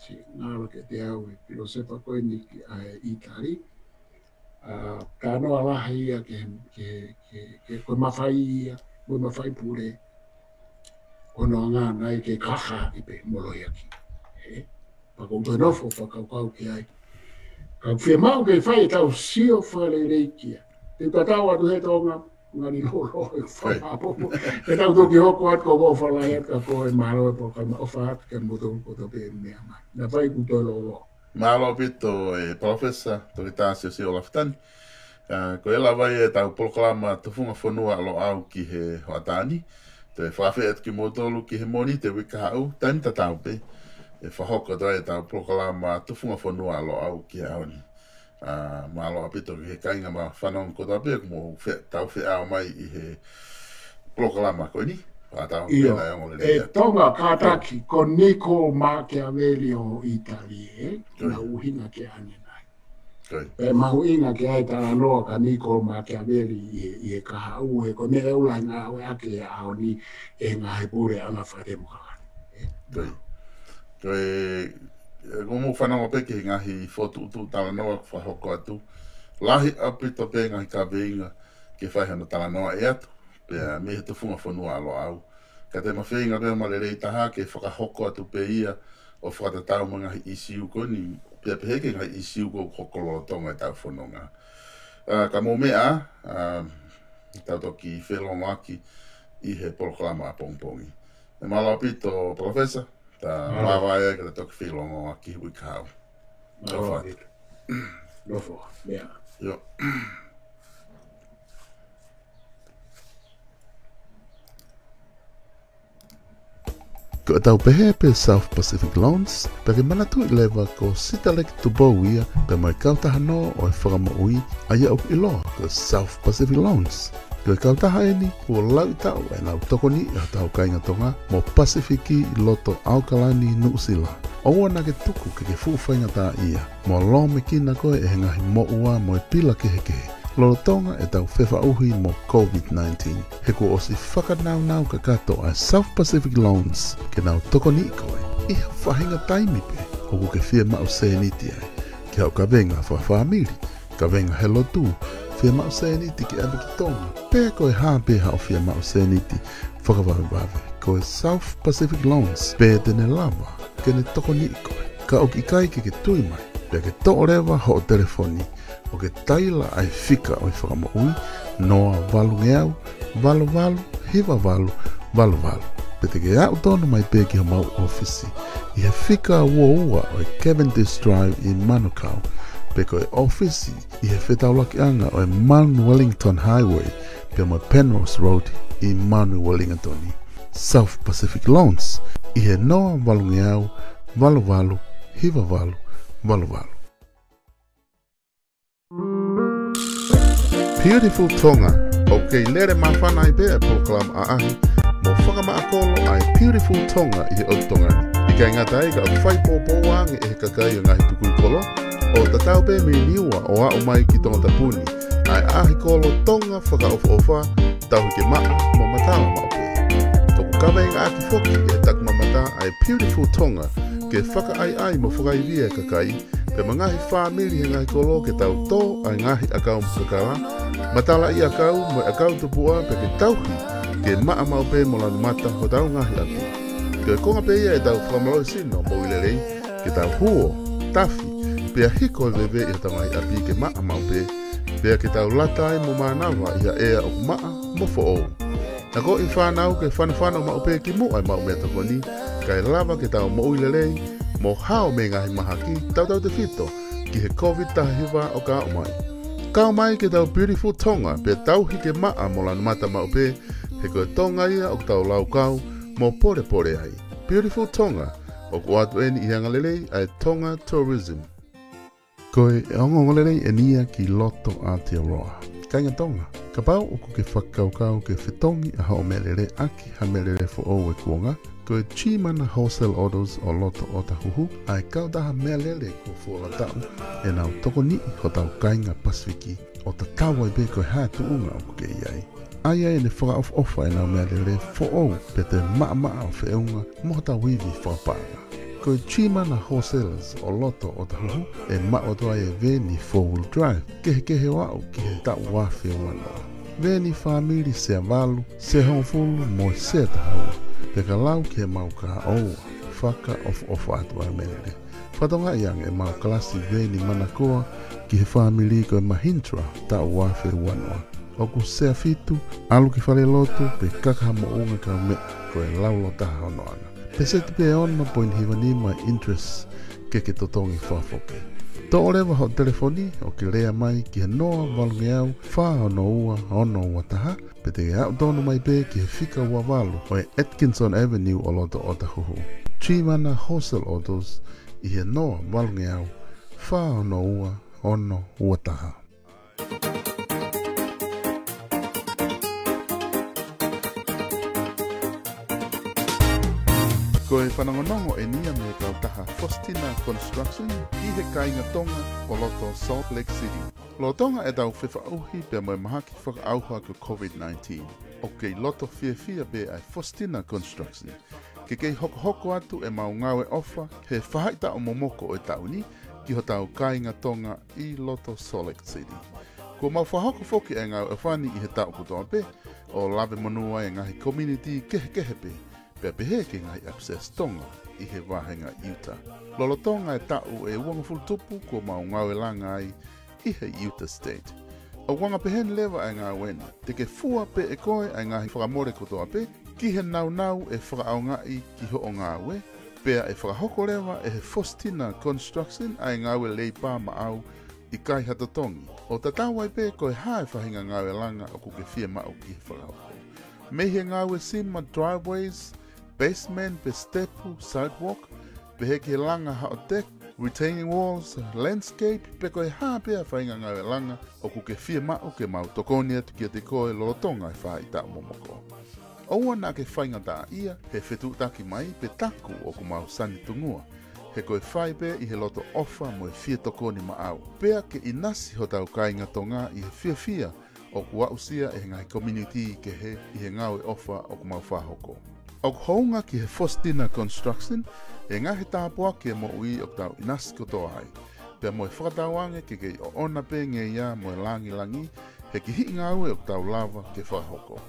siʻi ngalo kiate au e filōsefa ko eni ki ʻa e ʻItali. Ā, talanoa lahi ia ke, ke, ke, ke ko e mafai ia, ko e mafai pule. Ko hono anga nai ke kakaʻi pē mo lohiakiʻi. Ē? Pea ʻoku ou toe nofo fakakaukau ki ai. Ka ʻoku fiemaʻu ke fai ʻetau sio fakalelei ki ai. Te u tatau atu he Tonga, ngali lolo e fakapopo. Te tau toki hoko atu ko ʻofa lahi atu ka ko e mālō e polokalama, ʻofa atu ke moutolu kotoa pē meʻa mai. Naʻe fai ʻeku toe lolo. Mālō ʻaupito e Palōfesa Toketā Siosiua Lafitani. Ā, ko e lava ia ʻetau polokalama Tufunga Fonua ʻa Loʻau ki he hoʻatā ni. Te u fakafeʻiloaki atu kimoutolu ki he Mōnite uike kahaʻu, taimi tatau pē ʻe fakahoko atu ai ʻetau polokalama Tufunga Fonua ʻa Loʻau ki he ʻaho ni. Ā, mālō ʻaupito ki he kāinga mo e fanongo kotoa pē ʻoku mou fe-, tau feʻao mai ʻi he polokalama ko eni. Fakatau ʻIo, pē na e ongo lelei e ia. Tonga kātaki, ko Niccolo Machiavelli ʻo ʻItali, ē? Ko ia. Naʻe ʻuhinga ki ai ʻanenai. Ko ia. Pea mahuʻinga ke ʻai talanoa kia Niccolo Machiavelli ʻi he, ʻi he kahaʻu he ko e meʻa ʻoku lahi ngāueʻaki he ʻaho ni ʻe he ngaahi puleʻanga fakatemokalati. Ko ia. Ko e, ʻoku mou fanongo pē ki he ngaahi fokotuʻutuʻu talanoa ʻoku fakahoko atu. Lahi ʻaupito pē ngaahi kaveinga ke fai hano talanoaʻi atu. Pea mei he Tufunga Fonua ʻa Loʻau. Ka te ma feinga pē ma lelei taha ke fakahoko atu pē ia ʻo fakatatau mo e ngaahi ʻīsiu ko eni, pea pehē ki he ngaahi ʻīsiu ʻoku hoko lolotonga ʻetau fononga. Ā, ka mou meʻa, ā, tau toki felōngoaki ʻi he polokalama ʻapongipongi. ʻE mālō ʻaupito, Palōfesa, Ta māvae ke ta toki feilongoaki hui kau. Mālō. Nofo. Nofo. Yeah. Io. Ko ʻetau pehē pē South Pacific Loans, pea ke manatuʻi leva ko Sitaleki Tupou ia, pea mo e kautaha nō ʻo e fakamoʻui, ʻa ia ʻoku ʻiloa ko South Pacific Loans. Ko e kautaha eni, kuo lauʻi taʻu ʻenau tokoniʻi ʻa hotau kāinga Tonga mo Pasifiki ʻi loto ʻAokalani, Nuʻusila. ʻOua naʻa ke tuku ke ke fuʻu faingataʻaʻia mo lōmekina koe ʻe he ngaahi moʻua mo e pila kehekehe lolotonga ʻetau fefaʻuhi mo COVID nineteen. He kuo ʻosi fakanaunau kakato ʻa e South Pacific Loans ke nau tokoniʻi koe ʻi ha faʻahinga taimi pē ʻoku ke fiemaʻu sēniti ai, ke haʻu kavenga fakafāmili, kavenga he lotu, fiemaʻu sēniti ke ʻave ki Tonga, pe ko e hā pē haʻo fiemaʻu sēniti fakavavevave. Ko e South Pacific Loans pē te ne lava ke ne tokoniʻi koe. Ka ʻoku ʻikai ke ke tui mai, pea ke toʻo leva hoʻo telefoni ʻo ke taila ʻa e fika ʻo e fakamoʻui, noa valungeau, valu valu, hiva valu, valu valu. Pe te ke aʻu tonu mai pē ki homau ʻōfisi ʻi he fika uaua ʻo e Cavendish Drive ʻi Manukau, pe ko e ʻōfisi ʻi he fetaulakiʻanga ʻo e Mount Wellington Highway pea mo e Penrose Road ʻi Mount Wellington. South Pacific Loans ʻi he noa valungeau, valu valu, hiva valu, valu valu. Beautiful Tonga, ʻoku kei lele māfana ai pē ʻa e polokalama ʻaʻahi mo fakamaʻa kolo ʻa e Beautiful Tonga ʻi he ʻotu Tonga ni. ʻIkai ngata ai ka ʻoku fai poupou ange ʻe he kakai ʻo e ngaahi tukui kolo, ʻo tatau pē mei Niua ʻo aʻu mai ki Tongatapu ni, ʻa e ʻaʻahi kolo Tonga fakaʻofoʻofa, tauhi ke maʻa mo matala maʻu pē. ʻOku kaveingaʻaki foki ʻe he takimamata ʻa e Beautiful Tonga ke fakaʻaiʻai mo fakaivia e kakai, pea mo e ngaahi fāmili he ngaahi kolo ke tau tō ʻa e ngaahi ʻakau kakala, matalaʻiʻakau mo e ʻakau tupuʻa pea ke tauhi ke maʻa maʻu pē mo lanu mata hotau ngaahi ʻapi. Ko e konga pē ia ʻetau fakamālohisino moʻui lelei, ke tau huo, tafi, pea hiko e veve ʻi hotau ngaahi ʻapi ke maʻa maʻu pē, pea ke tau lata ai mo mānava ʻi ha ʻea ʻoku maʻa mo foʻou. Naʻa ko e fānau ke fanofano maʻu pē ki muʻa e maʻu meʻatokoni, kae lava ke tau moʻui lelei mo hao mei he ngaahi mahaki tautautefito ki he COVID taha hiva ʻoku aʻu mai. Kau mai ki heʻetau Beautiful Tonga pea tauhi ke maʻa mo lanu mata maʻu pē, he ko e Tonga ia ʻoku tau laukau mo polepole ai. Beautiful Tonga, ʻoku ʻoatu eni ʻi he angalelei ʻa e Tonga Tourism. Ko e ongoongolelei eni ia ki loto Aotearoa. Kāinga Tonga, kapau ʻoku ke fakakaukau ke fetongi ʻa hoʻo meʻalele ʻaki ha meʻalele foʻou ʻi he kuonga, ko e Chimana Wholesale Autos ʻo loto ʻOtahuhu, ʻa e kautaha meʻalele kuo fuoloa taʻu ʻenau tokoniʻi hotau kāinga Pasifiki, ʻo tatau ai pē ko e hā e tuʻunga ʻoku ke ʻi ai. ʻA ia ʻe ne fakaʻofoʻofa ʻenau meʻalele foʻou pea toe maʻamaʻa ʻo feʻunga mo hotau ivi fakapaʻanga. Ko e Chimana Wholesalers ʻo loto ʻOtahuhu ʻe maʻu atu ai e veeni four wheel drive kehekehe ʻo aʻu ki he taʻu ua afe ua noa. Veeni fāmili sea valu, sea hongofulu mo e sea taha ua, pea ka lau ki heʻemau kahaʻu ʻoua, fakaʻofoʻofa atu ʻa e meʻalele. Fakatokangaʻi ange ʻemau kalasi veeni manakoa ki he fāmili ko e Mahindra taʻu ua afe ua noa. ʻOku sea fitu, ʻalu ki falelotu pe kaka ha moʻunga kaumeʻa ko e laulo taha hono ʻana. Peseti pē ono poini hiva nima interest ke ke totongi fakafoki. Toʻo leva hoʻo telefoni ʻo ke lea mai ki he noa valungeau, fā ono ua, ono ua taha, pe te ke aʻu tonu mai pē ki he fika ua valu ʻo e Atkinson Avenue ʻo loto ʻOtahuhu. Chimana Wholesale Autos ʻi he noa valungeau, fā ono ua, ono ua taha. Ko e fanongonongo eni ia mei he kautaha Faustina Construction ʻi he kāinga Tonga ʻo loto Salt Lake City. Lolotonga ʻetau fefaʻuhi pea mo e mahaki fakaʻauha ko e COVID nineteen, ʻoku kei loto fiefia pē ʻa e Faustina Construction ke kei hokohoko atu ʻemau ngāue ʻofa he faʻahitaʻu momoko ʻo e taʻu ni ki hotau kāinga Tonga ʻi loto Salt Lake City. Kuo mau fakahoko foki e ngāue ʻofa ni ʻi he taʻu kotoa pē, ʻo lave monū ai e ngaahi community kehekehe pē, pea pehē ki he ngaahi ʻapi Siasi Tonga ʻi he vāhenga Utah. Lolotonga e taʻu ʻe uangofulu tupu kuo mau ngāue langa ai ʻi he Utah State. ʻOku anga pehē ni leva e ngāue ni, te ke fua pē ʻe koe ʻa e ngaahi fakamole kotoa pē ki he nāunau ʻe fakaʻaongaʻi ki hoʻo ngāue, Pea ʻe fakahoko leva ʻe he Faustina Construction ʻa e ngāue leipa maʻau ʻikai ha totongi, ʻo tatau ai pē ko e hā e faʻahinga ngāue langa ʻoku ke fiemaʻu ke fakahoko. Mei he ngāue sima driveways, basement pe sitepu, sidewalk, pehē ki he langa haʻo deck, retaining walls, landscape, pe ko e hā pē ʻa e faʻahinga ngāue langa ʻoku ke fiemaʻu ke mau tokoni atu kiate koe lolotonga e faʻahitaʻu momoko. ʻOua naʻa ke faingataʻaʻia he fetuʻutaki mai pe taku ʻoku mau sani tungua, he ko e fai pē ʻi he loto ʻofa mo e fie tokoni maʻau. Pea ke ʻinasi hotau kāinga Tonga ʻi he fiefia ʻoku aʻusia ʻe he ngaahi community kehe ʻi he ngāue ʻofa ʻoku mau fakahoko. ʻOku hounga ki he Faustina Construction e ngaahi tāpuaki e moʻui ʻoku tau ʻinasi kotoa ai, pea mo e fakatauange ke kei ʻoʻona pē ngeia mo e langilangi he kihiʻi ngāue ʻoku tau lava ke fakahoko.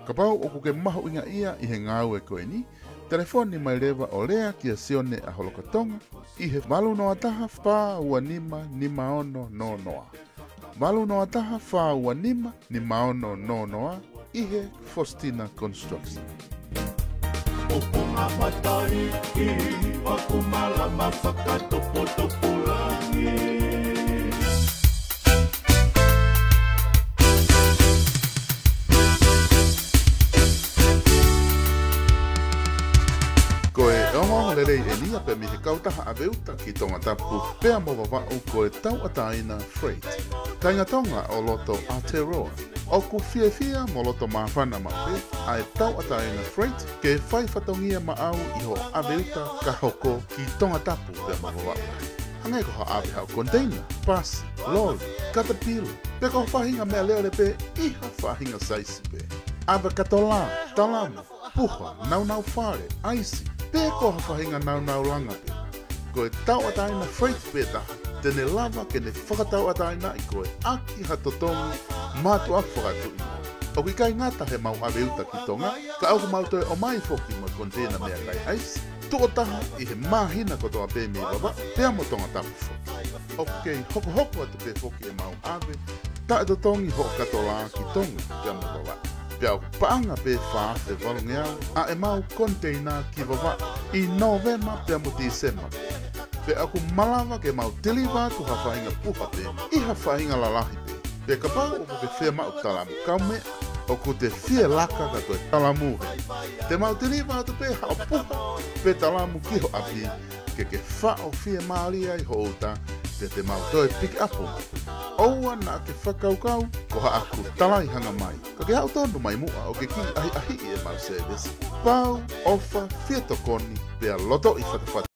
Kapau ʻoku ke mahuʻingaʻia ʻi he ngāue ko eni, telefoni mai leva ʻo lea kia Sione ʻa Holokatonga ʻi he valu noa taha fā ua nima nima ono noa noa. Valu noa taha fā ua nima nima ono noa noa ʻi he Faustina Construction. ʻOku ngā matai ʻi ʻoku malama fakatopotopulaki. Ko e ongoongo lelei eni ia pē mei he kautaha ʻave uta ki Tongatapu pea mo Vavaʻu ko e Tauʻatāina Freight. Kāinga Tonga ʻo loto Aotearoa, ʻoku fiefia mo loto māfana maʻu pē ʻa e Tauʻatāina Freight ke fai fatongia maʻau ʻi hoʻo ʻave uta ka hoko ki Tongatapu pea mo Vavaʻu. Hangē ko haʻo ʻave haʻo container, pasi, loli, katapila, pe ko ha faʻahinga meʻalele pē ʻi ha faʻahinga saisi pē. ʻAve katolā, talamu, puha, naunau fale, ʻaisi, pe ko ha faʻahinga naunau langa pē. Ko e Tauʻatāina Freight pē taha te ne lava ke ne fakatauʻatāinaʻi koe ʻaki ha totongi mātuʻaki fakatuʻi. ʻOku ʻikai ngata he mau ʻave uta ki Tonga, ka ʻoku mau toe ʻomai foki mo e container meʻakai ʻaisi, tuʻo taha ʻi he māhina kotoa pē mei Vavaʻu pea mo Tongatapu foki. ʻOku kei hokohoko atu pē foki ʻemau ʻave taʻetotongi hoʻo katolā ki Tonga pea mo Vavaʻu. Pea ʻoku paʻanga pē fā afe valungeau ʻa ʻemau container ki Vavaʻu ʻi Nōvema pea mo Tīsema. Pea ʻoku malava ke mau tiliva atu ha faʻahinga puha pē ʻi ha faʻahinga lalahi pē. Pea kapau ʻoku ke fiemaʻu talamu kaumeʻa, ʻoku te fie laka ka ko e talamu hē. Te mau tiliva atu pē haʻo puha pe talamu ki ho ʻapi, ke ke faʻo fiemālie ai ho uta, pea te mau toe pick up. ʻOua naʻa ke fakakaukau ko haʻaku talaihanga mai. Ka ke haʻu tonu mai muʻa ʻo ke kiʻi ʻahiʻahiʻi ʻemau service. Pau, ʻofa, fie tokoni, pea lotoʻi fatafata.